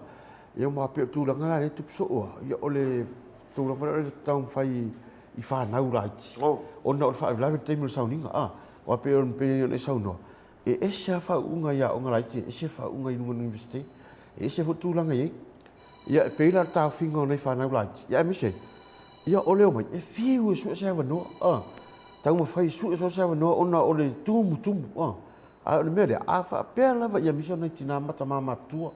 [SPEAKER 2] Ia ma pei o le tulaga la lea e tupu soo lava, ia o le tulaga foi lea o le taumafai i fanau laiti, ona o le faalavelave i le taimi o le sauniga, a. Aua pei ona e saunoa, e ese lava faauuga i aoga laiti, e ese faauuga i luga o le Iunivesite, e ese foi tulaga e i ai. Ia e pei la o le taofiga o nai fanau laiti, ia aemaise ai, ia o le omai, e fiu e sue se avanoa, a. Taumafai e sue so se avanoa ona o le tumutumu, a. A o le mea lea, a faapea lava ia aemaise o nai tina ma tama matutua,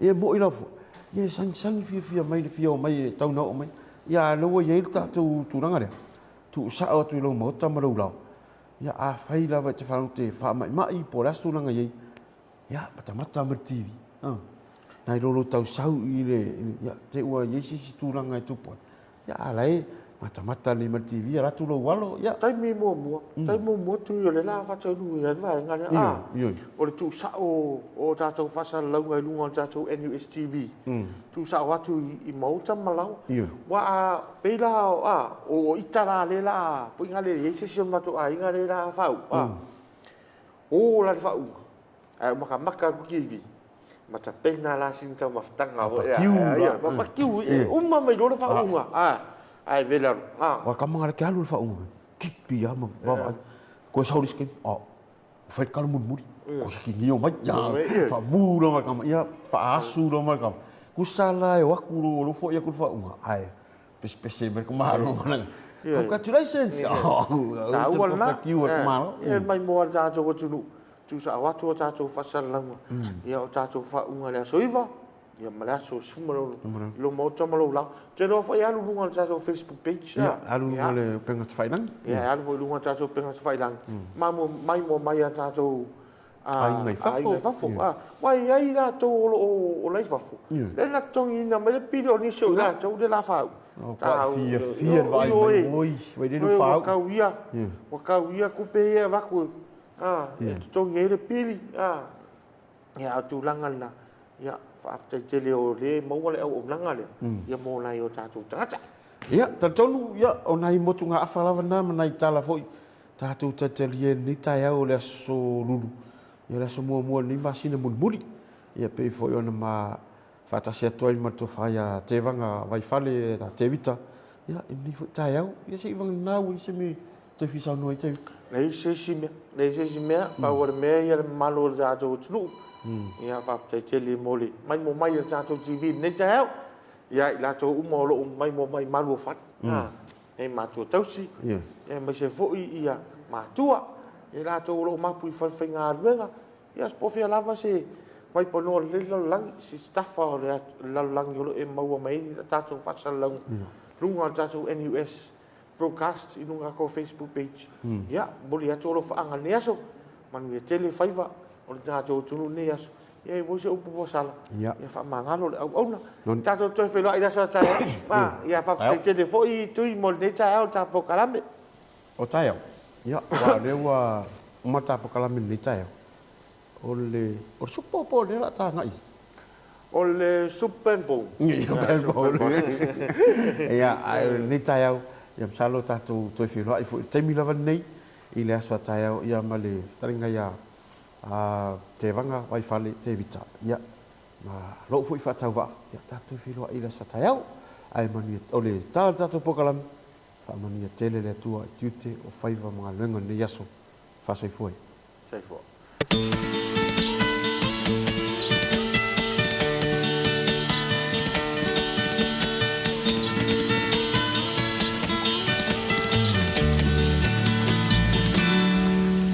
[SPEAKER 2] ia e moi lava foi, ia e sagisagi fiafia mai le fia omai e tau na oo mai. Ia a o lea ua i ai le tatou tulaga lea, tuusao atu i lou maota ma lou lao. Ia afai lava e te faalogo te faamaimai po o le a se tulaga e i ai, ia matamata ma le TV. Nai lo lou tausau i le, ia, te ua i ai se isi tulaga e tupu ai. Ia, a la e matamata nei ma le TV, alu atu lou alo, ia.
[SPEAKER 1] Taimi muamua, taimi muamua tui o le la faataunuu ai le vaega lea, a, o le tuusao o tatou faasalalauga i luga o le tatou NUSTV, tuusao atu i maota ma laoa. Aua a pei la, a, o ita la lea la a, foi na le i ai se isi o le matou aiga lea la a faauu, a, o la le faauuga, Ae ou makamaka atu TV, ma tapena la sina taumafataga foi a, ia, ma pakiu, e uma mai loa le faauuga, a, ae vela loa, a.
[SPEAKER 2] Aua tama ngala ke alu le faauuga, tipi lava ma vaavaai, koe sau le isi taimi, a, ua fai le talo mulimuli, koe sikinio mai, ia, faamu loa ma le tama, ia, faaasu loa ma le tama. Tusa la e o atu o lou foi atu le faauuga, ae pesepese mai le tamaloa ma lana, Congratulations!
[SPEAKER 1] Taua lena, ia, maimoa le tatou atunuu. Tuusao atu a tatou faasalalauga, ia o tatou faauuga i le aso 9, ia ma le aso 16 i lou maota ma lou laoa. Ou te iloa foi e alu i luga o le tatou Facebook page.
[SPEAKER 2] Ia, alu i luga o le upega tafailagi.
[SPEAKER 1] Ia, e alu foi i luga o le tatou upega tafailagi. Maimoa mai a tatou
[SPEAKER 2] aiga i fafo.
[SPEAKER 1] Aiga i fafo. Aua e i ai latou o lo o ola i fafo, lea na totogiina mai le pili o nisi o i latou lea o le a faauu.
[SPEAKER 2] Ua fiafia le vaai mai, oi, vailele ua faauu.
[SPEAKER 1] Ua tau ia, ua tau ia tupe ia e avatu A, e totogi ai le pili, a, ia, a o tulaga lena, ia, faafetai tele o lea e maua le auaunaga lea, ia mo nai o tatou tagata.
[SPEAKER 2] Ia, talitonu, ia, o nai motugaafa lava na ma nai tala foi tatou talitalia i lenei taeao o le aso Lulu, ia le aso muamua o lenei masina mulimuli, ia pei foi ona ma faatasi atu ai ma le tofa ia Tevaga Vaifale ia Tevita, ia, i lenei foi taeao, ia se i vagana ua i ai se mea Toe fia saunoa ai Tevita?
[SPEAKER 1] Leai se isi mea, leai se isi mea, pau o le mea ia le mamalu o le tatou atunuu, ia faafetai tele mo le maimoa mai o le tatou TV i lenei taeao, ia i latou uma o lo o maimoa mai i malu o fale, nei matua tausi, aemaise foi ia matua, i latou o lo o mapu i falefaigaluega, ia po o fea lava se vaipanoa o lenei lalolagi, se tafa o le lalolagi o lo o e maua mai ai le tatou faasalalauga i luga o le tatou NUS Broadcast i luga o Facebook page. Ia, momoli atu alofaaga i lenei aso. Manuia tele faiva o le tatou atunuu i lenei aso. Ia e i se upu ua sala, ia faamagalo le auauna. Tatou toe feiloai i le aso a taeao. Ia, faafetai tele foi Tui mo lenei taeao i le ta polokalame.
[SPEAKER 2] O taeao, ia, aua o lea ua uma le ta polokalame i lenei taeao. O le o le supo po o lea o le a ta agai i ai?
[SPEAKER 1] O le Super Bowl.
[SPEAKER 2] Super Bowl. Ia, ae o lenei taeao, ia masalo tatou toe feiloai foi i le taimi lava lenei i le aso a taeao ia ma le fetalaiga ia Tevaga Vaifale Tevita. Ia, ma lou foi faatauvaa, ia tatou toe feiloai i le aso a taeao. Ae manuia, o le tala o le tatou polokalame, faamanuia tele le Atua i tiute o faiva ma galuega o lenei aso. Faasoifua ia.
[SPEAKER 1] Soifua.